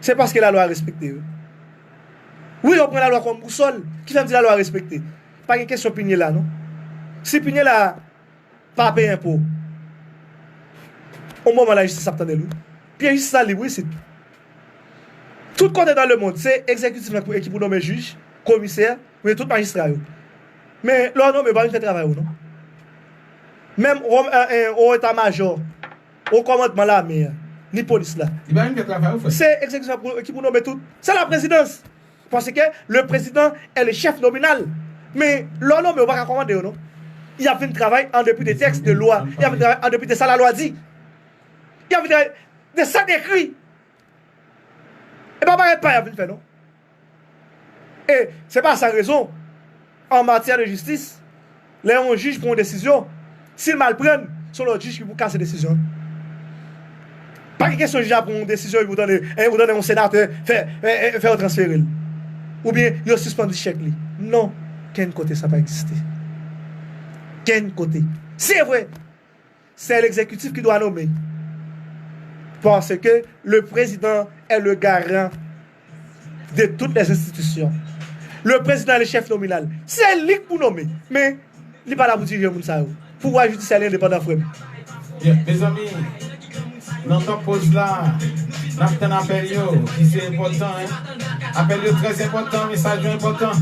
Se paske lalwa respekte wi. Wi, yo pran lalwa kòm bousòl, ki fè m di lalwa respekte. Pa gen kesyon pinye la non. Si pinye la pa peye enpo, yon moman lajistis ap tande l wi. Pye jistis la lib wi isit. Tout kote dans le monde, se egzekitif lan ki pou nonmen jij, komisè, oubyen tout majistra yo. Men lè w nonmen, yo pa vin fè travay ou non. Menm o eta majò, o kòmandman lame a, ni polis la. Li pa vin fè travay ou, frè. Se egzekitif lan ki pou nonmen tout. Se la prezidans. Paske le président est le chef nominal. Men lè w nonmen, yo pa ka kòmande yo non. Y ap vin travay an depi de tèks de lwa. Y ap vin travay an depi de sa lalwa di. Y ap vin travay de sa k ekri. E pa bagay pa y ap vin fè non. E se pa san rezon, an matyè de jistis, lè yon jij pran yon desizyon, si l mal pran l, se yon lòt jij ki pou kase desizyon an. Pa gen kesyon jij la pran yon desizyon epi ou tande, epi ou tande yon senatè fè, fè, fè yo transfere l. Oubyen yo sispann di chèk li. Non, kenn kote sa pa egziste. Kenn kote. Se vre, c'est l'exécutif qui doit nommer. Parce que le président est le garant de toutes les institutions. Le président est le chef nominal. Se li k pou nonmen. Men, li pa la pou dirije moun sa yo. Pouvwa jidisyè li endepandan, frè m. Yeah, mezanmi, nan tan poz la, n ap tann apèl yo, ki se enpòtan, hein. Apèl yo trè enpòtan, mesaj yo enpòtan.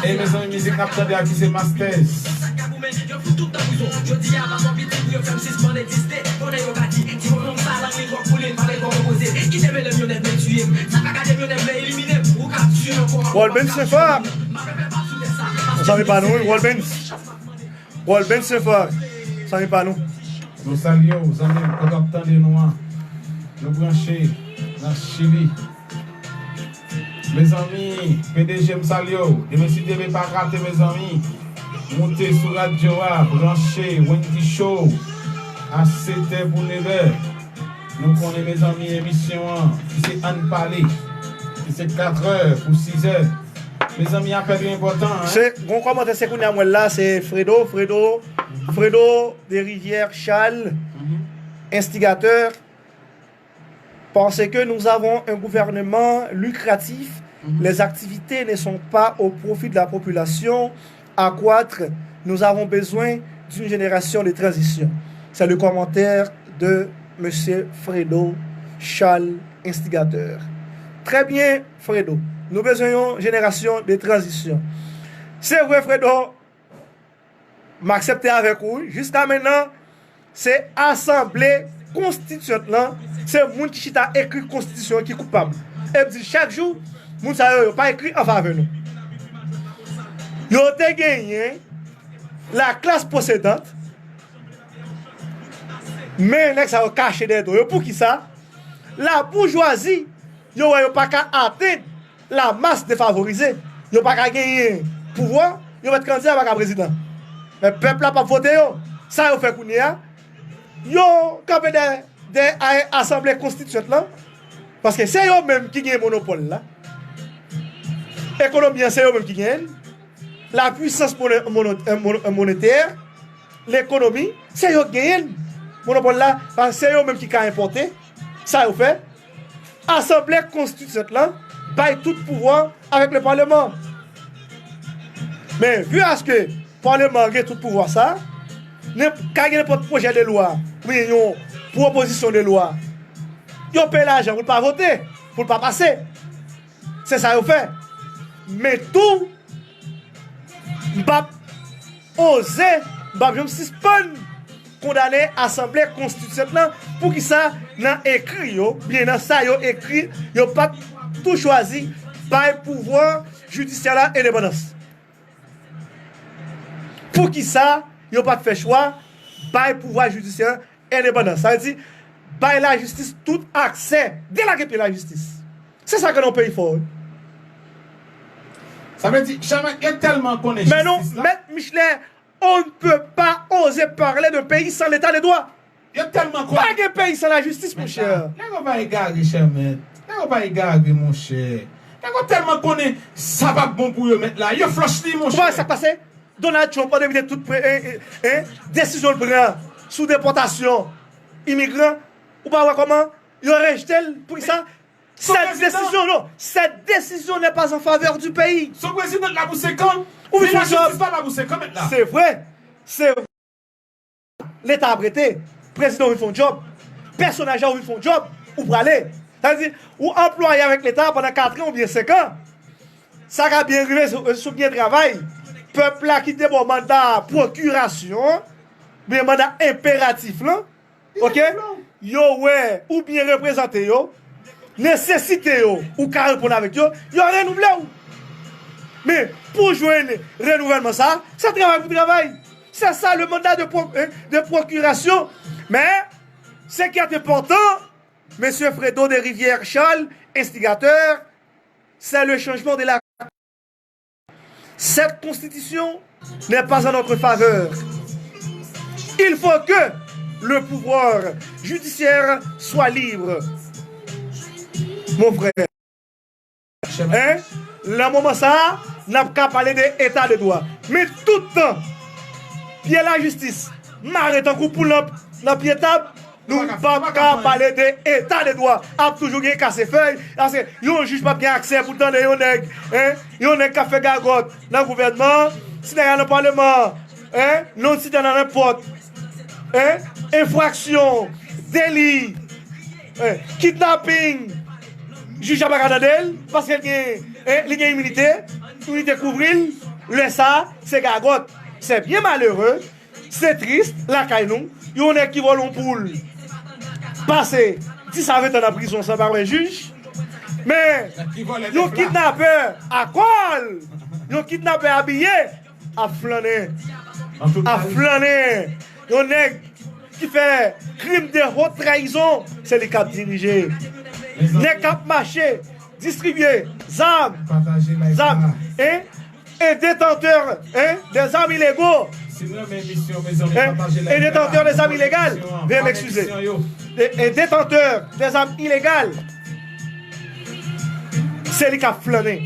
E mezanmi, mizik n ap tande a ki se Masters. Walben Senfa. Zanmi pa nou wi, Walben. Walben Senfa. Zanmi pa nou. Nou salye w, zanmi m, kote w ap tande nou an. Nou branche nan Chili. Mezanmi, P D G m salye w. Demen si Dye vle pa rate, mezanmi. Moute sou radyo a, branche Wendy Show a sèt è pou nèf è. Nou konnen, mezanmi, emisyon an, ki se Ann Pale, ki se kat è pou sis è. Mezanmi, apèl yo enpòtan, hein? Se, gon kòmantè, se kounye a m wè l la, se Fredo, Fredo, Fredo de Rivière Charles, instigateur. Parce que nous avons un gouvernement lucratif, les activités ne sont pas au profit de la population. Accroître, nous avons besoin d'une génération de transition. C'est le commentaire de monsieur Fredo Charles, instigateur. Très bien, Fredo. Nou bezwen yon jenerasyon de tranzisyon. Se vre, Fredo, m aksepte avèk ou. Jiska mennan, se asanble konstityant lan, se moun ki chita ekri konstitisyon ki koupab. E m di chak jou, moun sa yo, yo pa ekri an favè nou. Yo te genyen la classe possédante, men nèg sa yo kache dèyè do yo. Poukisa? Laboujwazi, yo wè yo pa ka atenn la mas defavorize. Yo pa ka genyen pouvwa, yo mèt kandida, yo pa ka prezidan. Men pèp la p ap vote yo. Sa yo fè kounye a, yo kanpe dè, dè a, asanble konstityant lan, paske se yo menm ki gen monopòl la. Ekonomi an, se yo menm ki genyen l. La puissance mono-, mono-, mono-, monétaire, lekonomi, se yo k genyen l. Monopòl la, paske se yo menm ki ka enpòte. Sa yo fè, asanble konstityant lan bay tout pouvwa avèk le parlement. Men, vu à ce que parlement gen tout pouvwa sa, nen-, ka gen nenpòt pwojè de lwa, oubyen yon pwopozisyon de lwa, yo peye lajan pou l pa vote, pou l pa pase. Se sa yo fè. Men tou, m p ap oze, m p ap janm sispann kondane asanble konstityant lan. Poukisa nan ekri yo, byen nan sa yo ekri, yo pa t tou chwazi bay pouvwa jidisyè la endepandans? Poukisa yo pa t fè chwa bay pouvwa jidisyè endepandans? Sa vle di, bay lajistis tout aksè, delage pye lajistis. Se sa k rann yon peyi fò, wi. Sa vle di, Jean-Marc, yo tèlman konnen jistis la. Men non, Mèt Michelet, on ne peut pas oser parler d'un pays sans l'état de droit. Yo tèlman konnen. Pa gen peyi san lajistis, monchè. Nèg yo pa egare, chè mèt. Nèg yo pa egare, monchè. Nèg yo tèlman konnen sa p ap bon pou yo, mèt la. Yo flòch li, monchè. Ou pa wè sa k pase? Donald Trump, an de mil ven, tout pre-, eh, eh, eh, desizyon l pran sou depòtasyon imigran, ou pa wè kòman yo rejte l? Poukisa? Cette décision, non, cette décision n'est pas en faveur du pays. Son prezidan la pou senk an. Ou vin fè yon djòb. Lajistis la pou senk an, mèt la. Se vre. Se vre. Leta ap rete. Prezidan ou vin fè yon djòb. Pèsonaj la ou vin fè yon djòb. Ou prale. Sa vle di, ou anplwaye avèk Leta pandan kat an oubyen senk an. Sa ka byen rive si, si w byen travay. Pèp la ki te ba w manda pwokirasyon, oubyen manda enperatif lan, oke? Yo wè ou byen reprezante yo, nesesite yo, ou ka reponn avèk yo, yo renouvle w. Men, pou jwenn renouvèlman sa, se travay pou travay. Se sa le mandat de pro-, eh, de procuration. Men, ce qui est important, Monsieur Fredo de Rivière Charles, instigateur, c'est le changement de la Cette constitution n'est pas en notre faveur. Il faut que le pouvoir judiciaire soit libre. Mon frère. Hein? Nan moman sa a, n ap ka pale de eta de dwa. Men tout tan, pye lajistis mare tankou poul nan, nan pye tab, nou p ap ka pale de eta de dwa. Ap toujou gen kase fèy, paske yon jij p ap gen aksè pou tande yon nèg, en, yon nèg k ap fè gagòt nan gouvènman, si nèg la nan palman, en, non, si te nan nenpòt, en, enfraksyon, deli, en, kidnaping, jij la pa ka tande l, paske l gen, en, li gen iminite, iminite kouvri l, lè sa a, se gagòt. C'est bien malheureux. Se tris lakay nou, yon nèg ki vòlè yon poul pase dis a ven tan nan prizon san pa wè jij. Men, yon kidnapè a kòl, yon kidnapè abiye, ap flannen, ap flannen. Yon nèg ki fè krim de haute trahison, se li k ap dirije. Nèg k ap mache, distribye zam, zam, en, un détenteur, hein, des armes illégaux. Si nou renmen emisyon, mezanmi, hein, pataje live la. Un détenteur des armes illégales. Veuillez m'excuser. Un, un détenteur des armes illégales. Se li k ap flannen.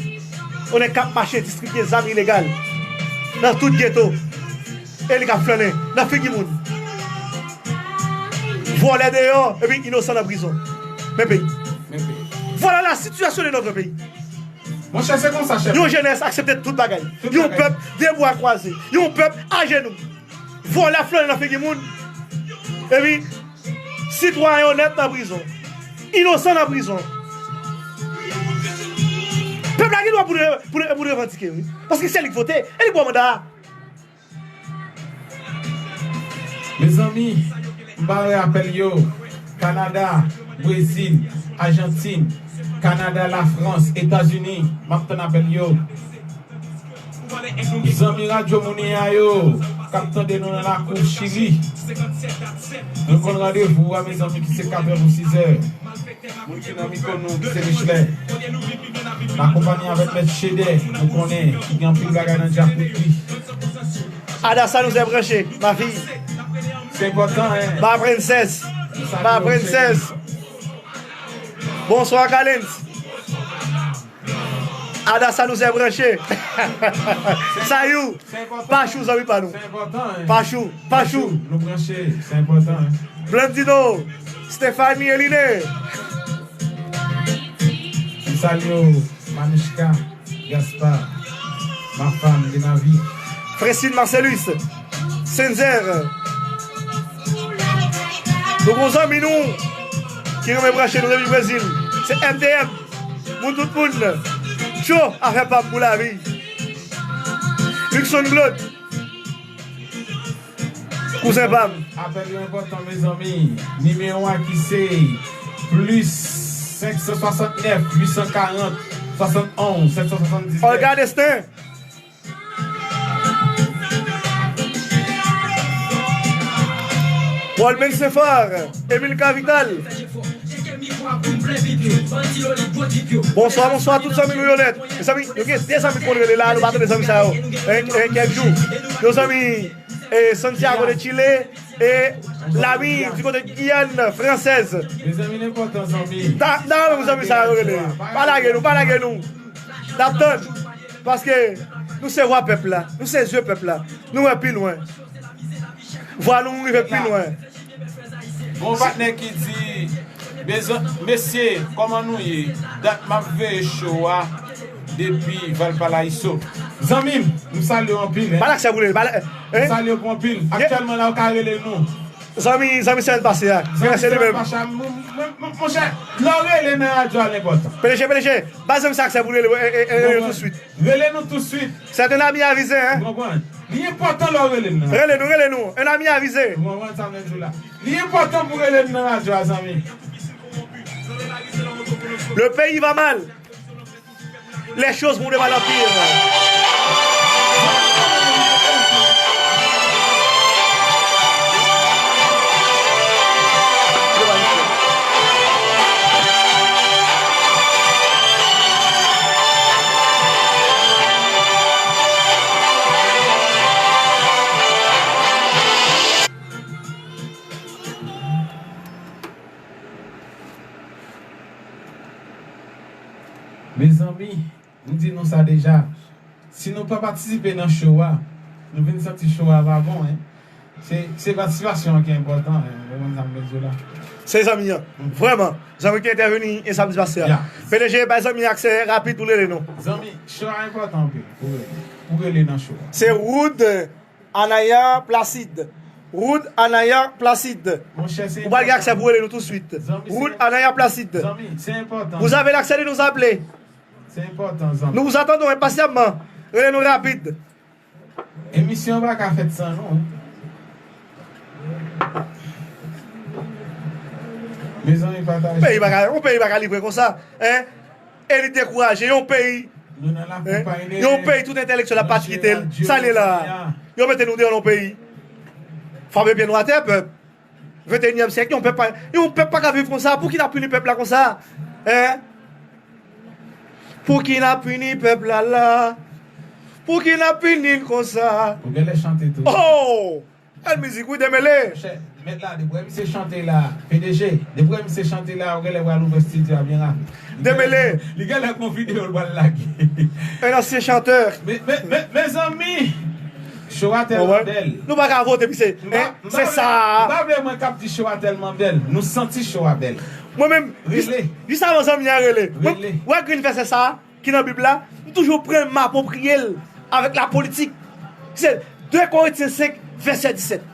Yon nèg k ap mache distribye zam ilegal nan tout geto. E li k ap flannen nan figi moun. Vòlè deyò, epi inosan nan prizon. Men peyi. Men peyi. Voilà la situation de notre pays. Monchè, se konsa, chèf. Yon jenès aksepte tout bagay. Tout bagay. Yon pèp de bra kwaze. Yon pèp ajenou. Vòlè ap flannen nan figi moun. Epi, sitwayen onèt nan prizon. Inosan nan prizon. Pèp la gen dwa pou l, pou l, pou l revandike, wi. Paske se li k vote, e li k ba w manda a. Mezanmi, m ba yo rapèl yo, Kanada, Brezil, Ajantin, Kanada, Lafrans, Etazini, m ap tann apèl yo. Zanmi Radyo Mounia yo, k ap tande nou nan lakou Chili, nou konn randevou a, mezanmi, ki se katrè pou sizè. Moun ki nan mikwo nou, ki se Michelet. N akonpanye avèk Mèt Chedè, nou konnen, ki gen anpil bagay nan djakout li. Ada, sa nou se branche, ma fille. Se enpòtan, en. Ma princesse. Ma princesse. Bonswa, Kalens. Ada, sa nou se branche. Sayou. Pachou, zanmi pa nou. Se enpòtan, en. Pachou, Pachou. Nou branche, se enpòtan, en. Blandino, Stéphanie, Eline. M salye w, Manouchka, Gaspard, ma femme de ma vie. Francine Marcellus, Senzer. Nou gon zanmi nou ki renmen branche nou depi Brezil. Se M D M. Moun tout moun. Cho, afè pa m pou lavi. Luckson Claude. Kouzen pa m. Apèl yo enpòtan, mezanmi. Nimewo a ki se plis senk san swasannnèf, uit san karant, swasannonz, sèt san swasanndizèt. Olga Destin. Walben Senfar, Emil Kavital. Bonswa, bonswa, tout zanmi nou yo nèt. Mezanmi, nou gen de zanmi k konn rele la, nou pa tande zanmi sa yo. En, en, kèk jou. Yon zanmi, eh, Santiago de Chile, e Lami, di kote Giyàn fransèz. Mezanmi, nenpòtan zanmi. Ta, ta, zanmi sa yo rele. Pa lage nou, pa lage nou. N ap tann. Paske nou se vwa pèp la. Nou se zye pèp la. Nou wè pi lwen. Vwa nou rive pi lwen. Gon patnè ki di, "Mezan-, mesye, kòman nou ye? Dat m ap veye show a depi Valparaíso." Zanmi m, m salye w anpil, en. Ba l aksè pou rele, ba l, en? M salye w anpil. Aktyèlman la, w ka rele nou. Zanmi, zanmi semèn pase a. Zanmi semèn pase a, mon, mon, mon, monchè, lè w rele nan radyo a, l enpòtan. P D G, P D G, ba zanmi sa aksè pou rele, e, e, e, rele nou tousuit. Rele nou tousuit. C'est un ami avisé, hein? Ou konprann? Li enpòtan lè w rele n nan. Rele nou, rele nou. Un ami avisé. Ou konprann sa m vle di w la? Li enpòtan pou rele n nan radyo a, zanmi. Le pays va mal. Les choses vont de mal en pire. Mezanmi, m di nou sa deja, si nou pa patisipe nan show a, nou vin santi show a pa bon, en. Se, se patisipasyon an ki enpòtan, en, ou konprann sa m vle di w la. Se zanmi an, vrèman, zanmi ki entèveni e samdi pase a. Ya. P D G, bay zanmi an aksè rapid pou l rele nou. Zanmi, show a enpòtan anpil pou rele, pou rele nan show a. Se Wood Anaya Placide. Wood Anaya Placide. Monchè, se enpòtan. Ou pral gen aksè pou rele nou tousuit. Zanmi, se, Wood Anaya Placide. Zanmi, se enpòtan. Vous avez l'accès de nous appeler. Se enpòtan, zanmi. Nous vous attendons impatiemment. Rele nou rapid. Emisyon an pa ka fèt san nou, en. Mezanmi, pataje. Peyi pa ka, yon peyi pa ka livre konsa, en. Elit dekouraje, yon peyi, en, yon peyi tout entèlektyèl ap pati kite l. Sa l ye la? Yo mete nou deyò nan yon peyi. Frape pye nou atè, pèp. Venteyinyèm syèk, yon pèp pa, yon pèp pa ka viv konsa. Pouki n ap pini pèp la konsa? En? Pouki n ap pini pèp la la? Pouki n ap pini l konsa? Ou genlè chante tou. Oh! Bèl mizik, wi, Demele. Monchè, mèt la, depi misye chante la, P D G, depi misye chante la, ou genlè pral ouvè estidyo a byen rapid. Demele. Li genlè gon videyo l pral lage. Un ancien chanteur. Me, me, me, mezanmi, show a tèlman bèl. Nou pa ka vote, misye. M pa, en, m pa se vle, sa. M pa vle mwen k ap di show a tèlman bèl. Nou santi show a bèl. Mwen menm, jis, rele, jis avan zanmi an rele. Rele. Mwen, wè Green vèsè sa. Ki nan Bib la, m toujou pran m apwopriye l avèk lapolitik. Se de Korentyen senk, vèsè disèt.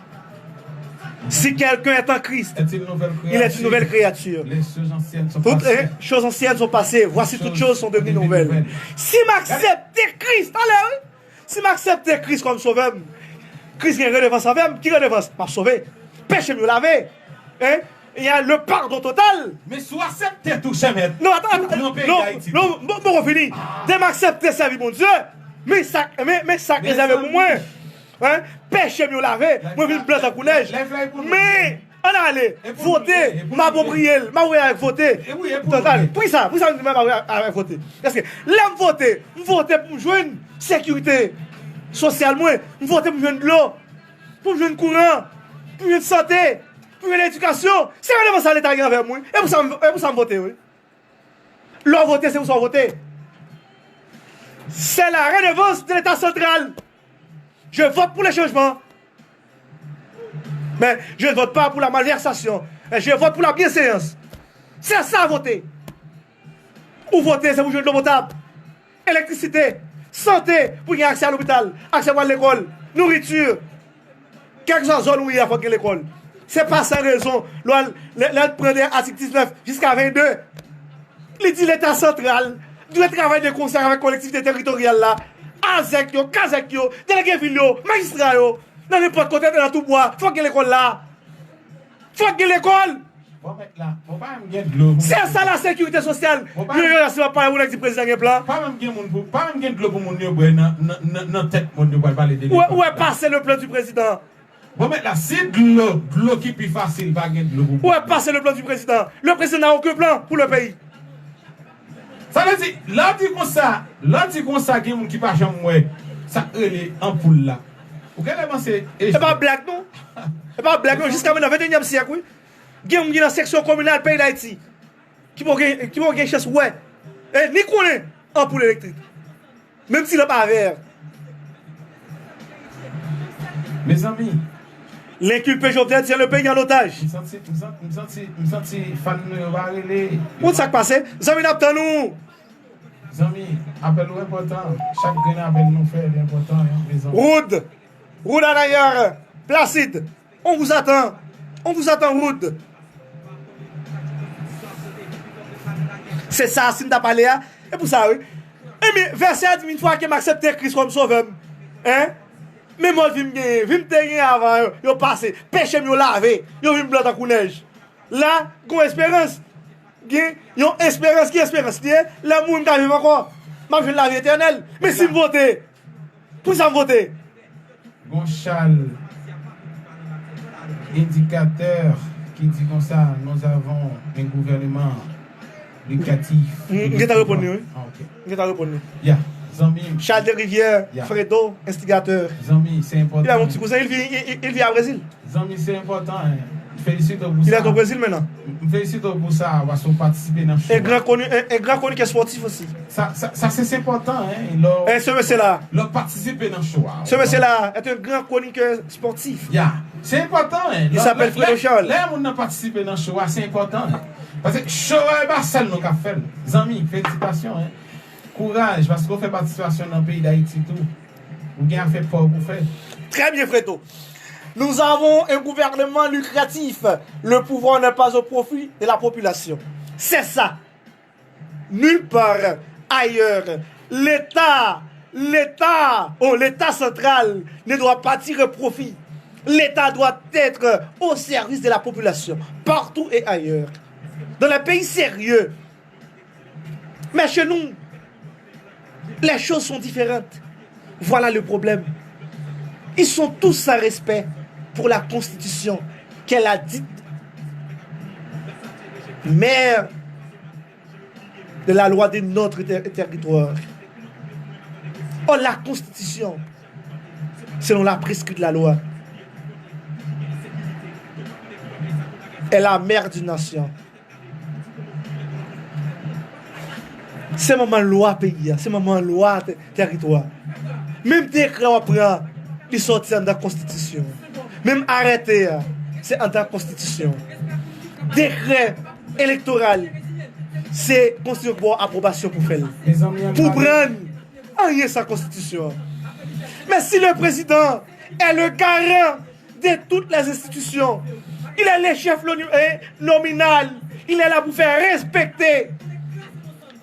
Si quelqu'un est en Christ, il est une nouvelle créature. Toutes choses anciennes sont passées. Voici, toutes choses sont devenues nouvelles. Si m aksepte Kris, tande wi. Si m aksepte Kris kòm sovè m, Kris gen redevans anvè m. Ki redevans? M ap sove. Peche m yo lave. Hein? Il y a le pardon total. Men si w aksepte tou, Chèmèt, non, atan, atan, non, non, m poko fini. Depi m aksepte sèvi Bondye, men sa, men, men sa k rezève pou mwen. Hein? Peche m yo lave, mwen vin blan tankou nèj. Men, ann ale, vote, m apwopriye l, m apwopriye avèk vote. Total, poukisa, poukisa m di m apwopriye avèk vote? Paske lè m vote, m vote pou m jwenn sekirite sosyal mwen, m vote pou m jwenn dlo, pou m jwenn kouran, pou m jwenn sante, pou m jwenn edikasyon. Se yon demann sa Leta gen anvè mwen. E pou sa, e pou sa m vote, wi. Lè w vote, se pou sa w vote. C'est la redevance de l'État central. Je vote pour le changement. Mais je ne vote pas pour la malversation. Mais je vote pour la bienséance. Se sa vote. Ou vote, se pou jwenn dlo potab, elektrisite, sante, pou gen aksè a lopital, aksè pou al lekòl, nouriti. Kèlkeswa zòn ou ye a, fòk gen lekòl. Se pa san rezon, lè w al, lè, lè w al pran de atik diznèf jiska vennde, li di Leta santral dwe travay de konsè avèk kolektivite teritoryal la, azèk yo, kazèk yo, delege vil yo, majistra yo, nan nenpòt kote, nan toubwa, fòk gen lekòl la. Fòk gen lekòl. Bon, mèt la, bon, pa menm gen dlo pou moun. Se sa la sekirite sosyal. Bon, pa menm, yo, yo, si w ap pale, moun nan di prezidan gen plan. Pa menm gen moun pou, pa menm gen dlo pou moun yo bwè nan, nan, nan, nan tèt moun yo pral pale de lekòl. Où est, où est passé le plan du président? Bon, mèt la, si dlo, dlo ki pi fasil, pa gen dlo pou moun. Où est passé le plan du président? Le président n'a aucun plan pour le pays. Sa vle di, lè w di konsa, lè w di konsa, gen moun ki pa janm wè sa k rele anpoul la. Ou genlè panse, e pa blag non. E pa blag non, jiska menm nan venteyinyèm syèk, wi. Gen moun ki nan seksyon kominal peyi Dayiti ki poko gen, ki poko gen chans wè, e ni konnen anpoul elektrik. Menm ti lanp a vè. Mezanmi. L'inculpé Jovenel tient le pays en otage. M santi, m santi, m santi, m santi fan nou yo pa rele. Ou sa k pase? Zanmi, n ap tann ou. Zanmi, apèl ou enpòtan. Chak grenn apèl nou fè, li enpòtan, wi, mezanmi. Rood. Rood Anayer. Placide. On vous attend. On vous attend, Rood. Se sa, si m ta pale a, e pou sa, wi. Ebyen, vèsè a di, une fois que m aksepte Kris kòm sovè m, hein? Men mòd vi m genyen, vi m te genyen avan yo, yo pase. Peche m yo lave, yo vin blan tankou nèj. La, gon esperans. Gen yon esperans. Ki esperans li ye? Lè m mouri, m ka viv ankò. M ap jwenn lavi etènèl. Men si m vote, poukisa m vote? Gon chal endikatè ki di konsa, nous avons un gouvernement lucratif. M, m gentan reponn li, wi. Ah, ok. M gentan reponn li. Ya, zanmi m. Charles Desrivières, ya. Fredo, enstigatè. Zanmi, se enpòtan. Il a mon petit cousin, il vit, il, il, il vit à Brésil. Zanmi, se enpòtan, hein. M felisite w pou sa. Il est au Brésil maintenant. M felisite w pou sa, paske w patisipe nan show a. Un grand chroni-, un, un grand chroniqueur sportif aussi. Sa, sa, sa se, se enpòtan, hein. Lè w, eh, ce monsieur-là, lè w patisipe nan show a. Ce monsieur-là est un grand chroniqueur sportif. Ya. Se enpòtan, hein. Il s'appelle Fredo Charles. Lè, lè, lè moun nan patisipe nan show a, se enpòtan, hein. Paske show a, e pa sèl nou k ap fè l. Zanmi, felisitasyon, hein. Kouraj, paske w fè patisipasyon nan peyi Dayiti tou. Ou gen afè pa w pou fè. Très bien, Fredo. Nous avons un gouvernement lucratif. Le pouvoir n'est pas au profit de la population. C'est ça. Nulle part ailleurs. L'État, l'État, oh, l'État central ne doit pas tirer profit. L'État doit être au service de la population, partout et ailleurs. Dans les pays sérieux, mais chez nous, les choses sont différentes. Voilà le problème. Ils sont tous sans respect pour la Constitution qu'elle a dite mère de la loi de notre ter-, territoire. Or, la Constitution, selon la prescrite de la loi, est la mère d'une nation. Se manman lwa peyi a, se manman lwa tè-, tèritwa. Menm dekrè w ap pran, li sòti anndan konstitisyon. Menm arète a, se anndan konstitisyon. Dekrè elektoral, se konstitisyon ki ba w apwobasyon pou fè l. Pou pran anyen sa konstitisyon an. Men si le président est le garant de toutes les institutions. Il est le chef nominal. Il est là pour faire respecter.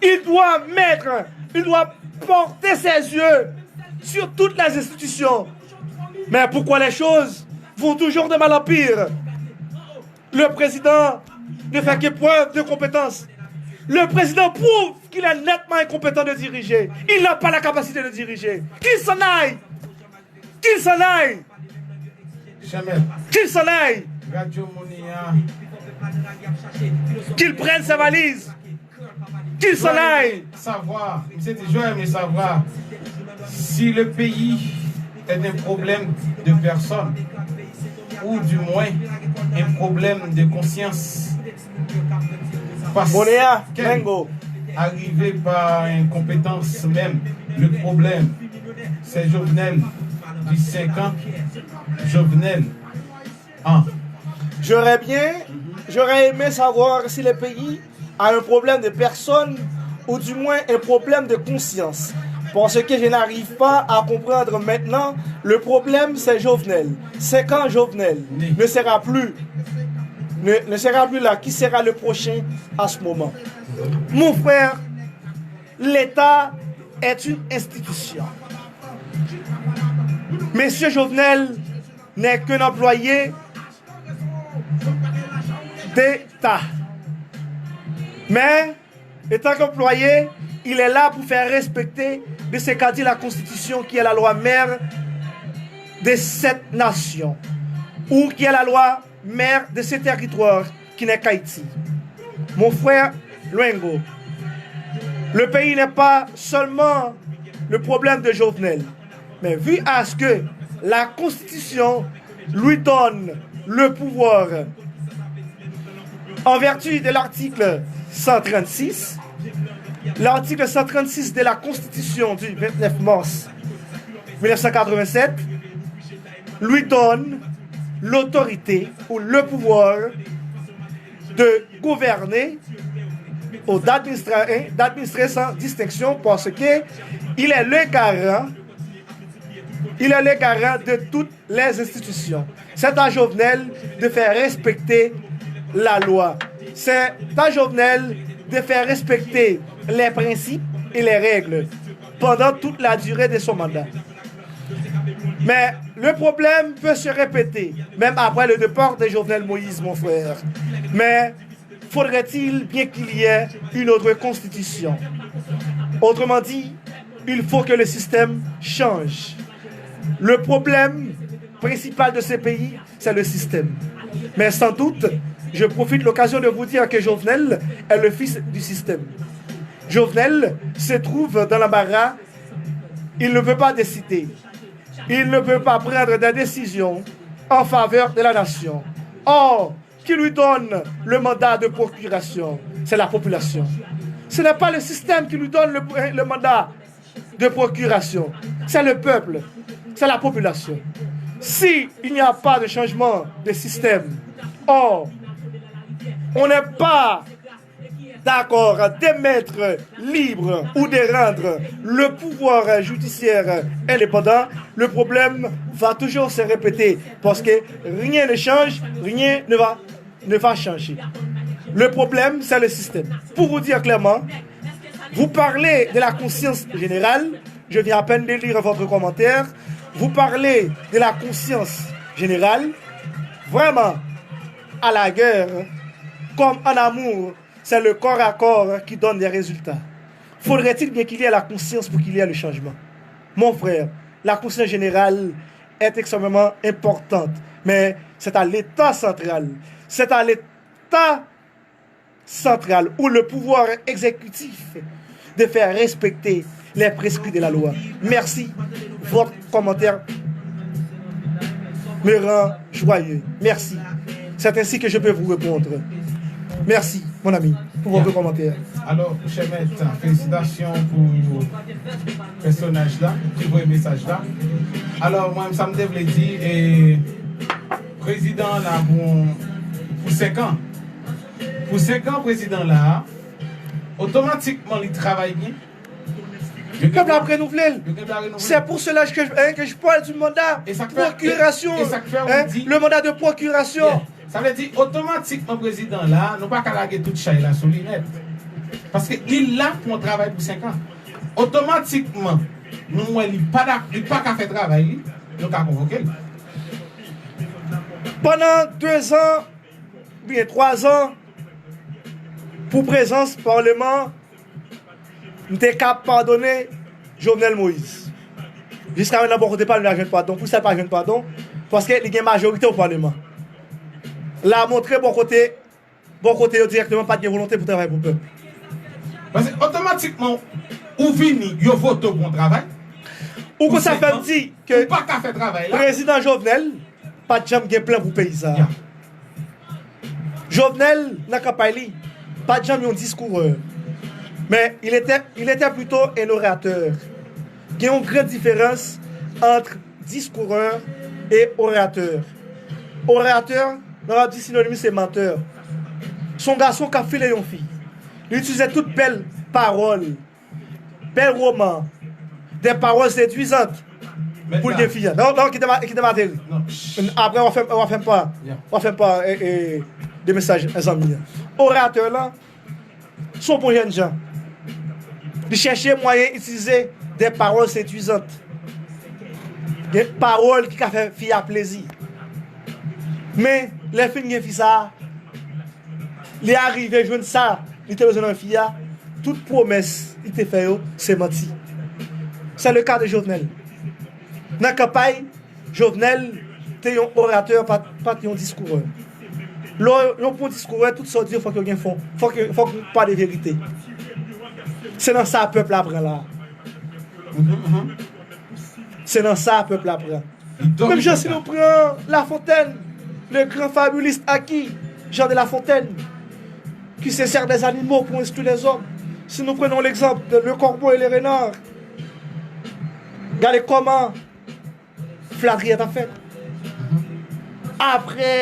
Il doit mettre, il doit porter ses yeux sur toutes les institutions. Mais pourquoi les choses vont toujours de mal en pire? Le président ne fait que preuve de compétence. Le président prouve qu'il est nettement incompétent de diriger. Il n'a pas la capacité de diriger. Qu'il s'en aille. Qu'il s'en aille. Qu'il s'en aille. Radyo Monia. Qu'il prenne ses valises. Qu'il s'en aille. Savoir, misye di, j'aurais aimé savoir si le pays est un problème de personne ou du moins un problème de conscience. Parce qu'elle arrivée par incompétence même, le problème, c'est Jovenel, du cinq ans, Jovenel, ah. J'aurais bien, j'aurais aimé savoir si le pays a un problème de personne ou du moins un problème de conscience. Parce que je n'arrive pas à comprendre maintenant. Le problème, c'est Jovenel. C'est quand Jovenel ne sera plus, ne, ne sera plus là, qui sera le prochain à ce moment? Mon frère, l'État est une institution. Monsieur Jovenel n'est qu'un employé d'État. Mais, étant qu'employé, il est là pour faire respecter de ce qu'a dit la Constitution, qui est la loi mère de cette nation, ou qui est la loi mère de ce territoire qui n'est qu'Haïti. Mon frère Luengo, le pays n'est pas seulement le problème de Jovenel, mais vu à ce que la Constitution lui donne le pouvoir en vertu de l'article cent trente-six, l'article cent trente-six de la Constitution du vingt-neuf mars mille neuf cent quatre-vingt-sept lui donne l'autorité ou le pouvoir de gouverner ou d'administrer, d'administrer sans distinction parce que il est le garant, il est le garant de toutes les institutions. C'est à Jovenel de faire respecter la loi. C'est à Jovenel de faire respecter les principes et les règles pendant toute la durée de son mandat. Mais le problème peut se répéter, même après le départ de Jovenel Moïse, mon frère. Mais faudrait-il bien qu'il y ait une autre constitution? Autrement dit, il faut que le système change. Le problème principal de ce pays, c'est le système. Mais sans doute, je profite de l'occasion de vous dire que Jovenel est le fils du système. Jovenel se trouve dans l'embarras. Il ne peut pas décider. Il ne peut pas prendre des décisions en faveur de la nation. Or, qui lui donne le mandat de procuration? C'est la population. Ce n'est pas le système qui lui donne le, le mandat de procuration. C'est le peuple. C'est la population. Si il n'y a pas de changement de système, or, on n'est pas d'accord de mettre libre ou de rendre le pouvoir judiciaire indépendant, le problème va toujours se répéter parce que rien ne change, rien ne va, ne va changer. Le problème, c'est le système. Pour vous dire clairement, vous parlez de la conscience générale, je viens à peine de lire votre commentaire, vous parlez de la conscience générale, vraiment, à la guerre, comme en amour, c'est le corps à corps qui donne des résultats. Faudrait-il bien qu'il y ait la conscience pour qu'il y ait le changement? Mon frère, la conscience générale est extrêmement importante, mais c'est à l'État central, c'est à l'État central ou le pouvoir exécutif de faire respecter les prescrits de la loi. Merci. Votre commentaire me rend joyeux. Merci. C'est ainsi que je peux vous répondre. Merci, mon ami, pour votre commentaire. Alò, chè mèt, felisitasyon pou pèsonaj la ki voye mesaj la. Alò, mwen, sa m te vle di, e, prezidan an la pou, pou senk an. Pou senk an, prezidan la, otomatikman, li travay byen. Pèp la ap renouvle l. Se pou sela ke, hein, ke je parle du mandat procuration, hein, le mandat de procuration. Sa vle di, otomatikman, prezidan la, nou pa ka lage tout chay la sou li nèt. Paske li la pou yon travay pou senk an. Otomatikman, nou wè li pa, li pa ka fè travay li, nou ka konvoke l. Pandan dezan, oubyen twazan, pou prezans Palman, m te ka padone Jovenel Moïse. Jiska mentnan, bò kote pa l, li pa jwenn padon. Poukisa l pa jwenn padon? Paske li gen majorite o Palman. L a montre bò kote, bò kote yo dirèkteman pa t gen volonte pou travay pou pèp. Paske otomatikman, ou vini, yo vote w pou yon travay. Ou konn sa fè m di ke ou pa ka fè travay la. Prezidan Jovenel pa t janm gen plan pou peyi sa. Jovenel, nan kanpay li, pa t janm yon diskourè. Men, il était, il était plutôt un orateur. Gen yon gran diferans ant diskourè e oratè. Oratè, nou ap di sinonim se mantè. Se yon gason k ap file yon fi. Li itilize tout bèl pawòl, bèl woman, des paroles séduisantes pou l gen fi a. Non, non, kite m, kite m ateri. Apre, w a fè, w a fè m pa, w a fè m pa e, e, de mesaj zanmi an. Oratè la, se yon bon jènjan. Li chèche mwayen itilize des paroles séduisantes. Gen pawòl ki ka fè fi a plezi. Men, lè fin gen fi sa a, li arive jwenn sa li te bezwen nan fi a, tout pwomès li te fè yo, se manti. C'est le cas de Jovenel. Nan kanpay, Jovenel te yon oratè, pa t, pa t yon diskourè. Lè w yon bon diskourè, tout sa w di yo, fòk yo gen fon. Fòk, fòk ou pale verite. Se nan sa pèp la pran la. Se nan sa pèp la pran. Menm jan si nou pran Lafontaine, le grand fabuliste acquis, Jean de La Fontaine, qui se sert des animaux pour instruire les hommes. Si nou prenons l'exemple de Le Corbeau et le Renard, gade kòman flatri a t ap fèt. Apre,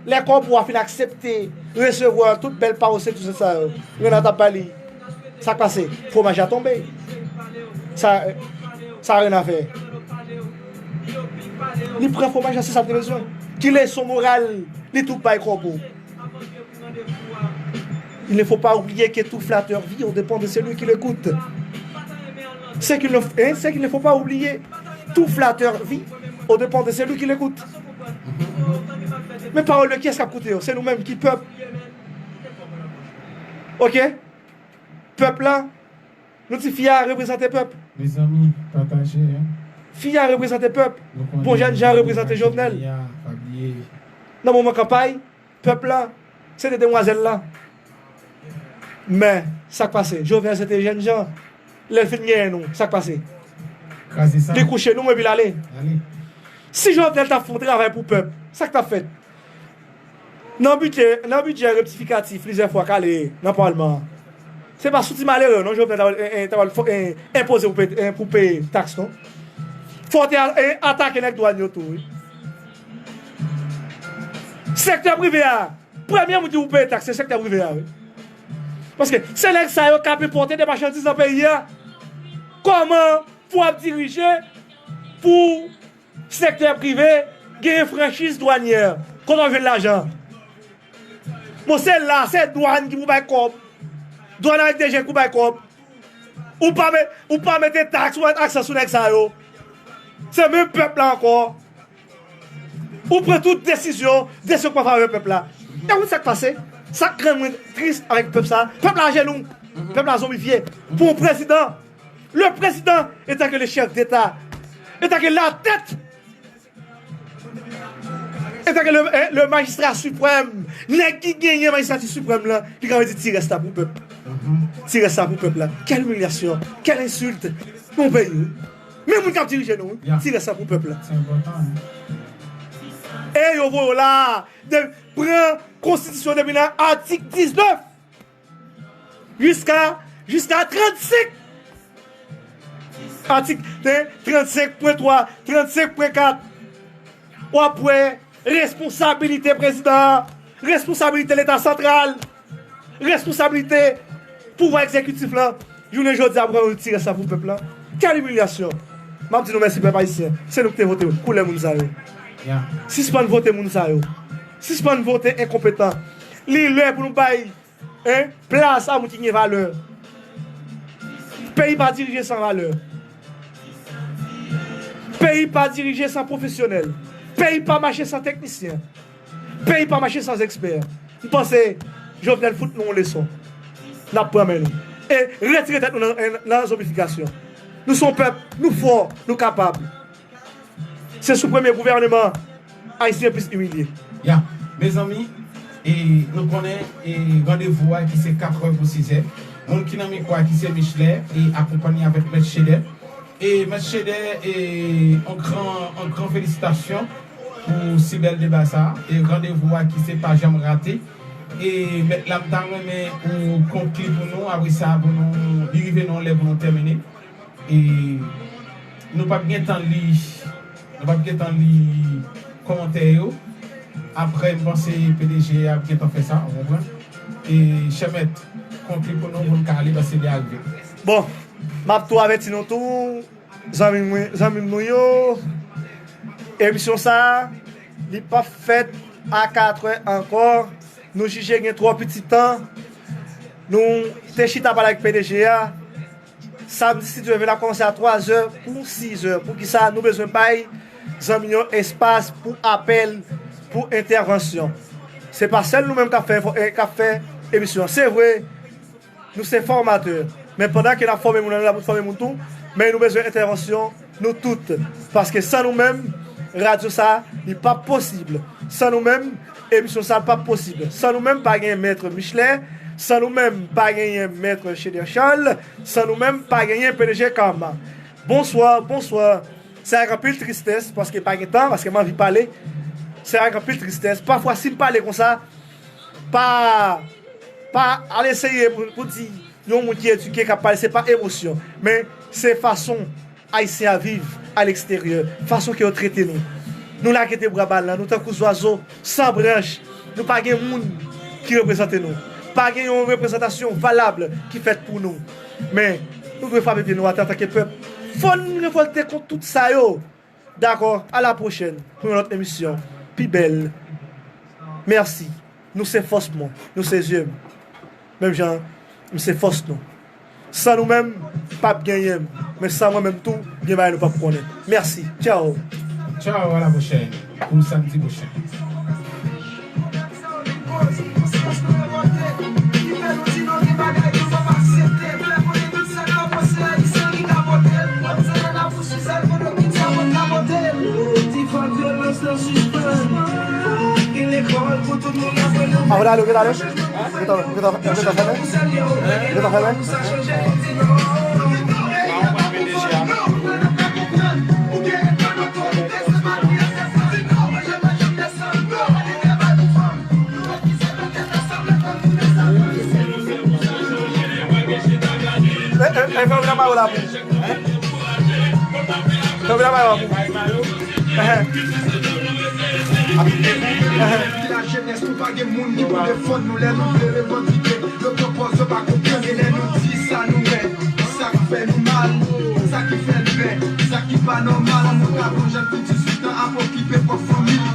lè kòbo a fin aksepte resevwa tout bèl pawòl sedisyon sa yo, Renard t ap ba li. Sa k pase? Fwomaj la tonbe. Sa, sa Renard fè. Li pran fwomaj la, se sa l te bezwen. Ki leson moral li tou bay kòbo? Il ne faut pas oublier que tout flatteur vit aux dépens de celui qui l'écoute. C'est qu'il ne, hein, c'est qu'il ne faut pas oublier, tout flatteur vit aux dépens de celui qui l'écoute. Men pawòl de kiyès k ap koute yo? Se nou menm ki pèp. Oke? Pèp la, nou di fi a reprezante pèp. Mezanmi, pataje, hein. Fi a reprezante pèp. Bon jènjan reprezante Jovenel. Nan moman kanpay, pèp la, se te demwazèl la. Men, sa k pase? Jovenel se te jènjan. Lè l fin genyen nou, sa k pase? Li kouche nou epi l ale. Si Jovenel t ap fè yon travay pou pèp, sa k t ap fèt? Nan bidjè, nan bidjè rektifikatif plizyè fwa k ale nan palman an, se pa sou ti malere non Jovenel ta pral, eh, eh, ta pral fo-, eh, enpoze pou peye, eh, pou peye taks non. Fò w te a-, eh, atake nèg dwàn yo tou wi. Sektè prive a, premye moun ki pou peye taks se sektè prive a wi. Paske se nèg sa yo k ap enpòte de machandiz nan peyi a. Kòman pou w ap dirije pou sektè prive genyen franchiz dwanyè? Kote w jwenn lajan? Bon, se la, se dwàn ki pou bay kòb. Dwàn avèk D G ki pou bay kòb. Ou pa, ou pa mete taks, ou pa mete aksan sou nèg sa yo. Se menm pèp la ankò. Ou pran tout desizyon, desizyon k pa favè pèp la. E ou sa k pase? Sa k rann mwen tris avèk pèp sa, pèp la ajenou. Pèp la zonbifye. Pou yon prezidan, le président, en tant que le chef d'État, en tant que la tête, en tant que le, eh, le magistrat suprême, nèg ki genyen majistrati siprèm lan, li ka di ti rès la pou pèp. Ti rès la pou pèp la. Quelle humiliation, quelle insulte. Mon peyi wi. Men moun k ap dirije nou wi. Ti rès la pou pèp la. E yo voye w la, de, pran konstitisyon depi nan atik diznèf jiska, jiska trannsenk. Atik trannsenk pwen twa, trannsenk pwen kat. W ap wè responsabilite prezidan an, responsabilite Leta santral, responsabilite pouvwa egzekitif lan. Jounen jodi a, pou yo ti rès la pou pèp la. Kèl imilyasyon! M ap di nou mèsi, pèp ayisyen. Se nou ki te vote koulè moun sa yo. Yeah. Sispann vote moun sa yo. Sispann vote enkonpetan. Li lè pou nou bay, hein, plas a moun ki gen valè. Peyi pa dirije san valè. Peyi pa dirije san pwofesyonèl. Peyi pa mache san teknisyen. Peyi pa mache san ekspè. M panse Jovenel fout nou yon leson. N ap pran men nou. E retire tèt nou nan, nan zonbifikasyon. Nou se yon pèp, nou fò, nou kapab. Se sou premye gouvèneman Ayisyen plis imilye. Ya, mezanmi, e nou konnen e randevou a ki se katrè pou sizè. Moun ki nan mikwo a ki se Michelet e akonpanye avèk Mèt Chedè. E Mèt Chedè, e yon gran, yon gran felisitasyon pou si bèl deba sa. E randevou a ki se pa janm rate. E mèt la, m ta renmen ou konkli pou nou, apre sa pou nou, li rive nan lè pou nou tèmine. E nou p ap gentan li, nou p ap gentan li kòmantè yo. Apre, m panse P D G a ap gentan fè sa, ou konprann? E chè mèt, konkli pou nou, pou n ka ale, paske lè a rive. Bon, m ap tou avèti nou tou, zanmi mwen, zanmi m nou yo, emisyon sa a, li p ap fèt a katrè ankò. Nou jije gen twò piti tan. Nou te chita pale ak P D G a. Samdi, si Dye vle, n ap kòmanse a twazè pou sizè. Poukisa nou bezwen bay zanmi yo espas pou apèl, pou entèvansyon? Se pa sèl nou menm k ap fè, k ap fè emisyon an. Se vre, nou se fòmatè. Men pandan ke n ap fòme moun, nou la pou fòme moun tou. Men nou bezwen entèvansyon nou tout. Paske san nou menm, radyo sa, li p ap posib. San nou menm, emisyon sa p ap posib. San nou menm, pa genyen Mèt Michelet. San nou menm, pa genyen Mèt Chedè Charles. San nou menm, pa genyen P D G Karma. Bonswa, bonswa. Se ak anpil tristès, paske pa gen tan, paske m anvi pale. Se ak anpil tristès. Pafwa, si m pale konsa, pa, pa al eseye pou, pou di yon moun ki edike k ap pale, se pa emosyon. Men se fason Ayisyen ap viv aleksteryè, fason ke yo trete nou. Nou lage de bra balan, nou tankou zwazo san branch. Nou pa gen moun ki reprezante nou. Pa gen yon reprezantasyon valab ki fèt pou nou. Men, nou dwe frape pye nou atè antanke pèp. Fò n revòlte kont tout sa yo. Dakò, a la pwochèn pou yon lòt emisyon pi bèl. Mèsi. Nou se fòs mwen, nou se zye m. Menm jan m se fòs nou. San nou menm, p ap genyen m. Men san mwen menm tou, gen bagay nou p ap konnen. Mèsi. Tchaw. Tchaw, a la pwochèn. Pou samdi pwochen. Avan ale, ou gentan ale? Gentan, gentan, gentan fèmen? Gentan fèmen? E, e, e, fè w nan mayo la pou. Fè w nan mayo la pou. Ehe. Ehe. Lajenès nou pa gen moun ki pou defann nou lè nou vle revandike. Yo pran pòz yo pa konprann e lè nou di sa nou wè. Sa k fè nou mal, sa ki fè n pè, sa ki pa nòmal. Moun ka pran jèn fi dizuit an ap okipe pwòp fanmi l.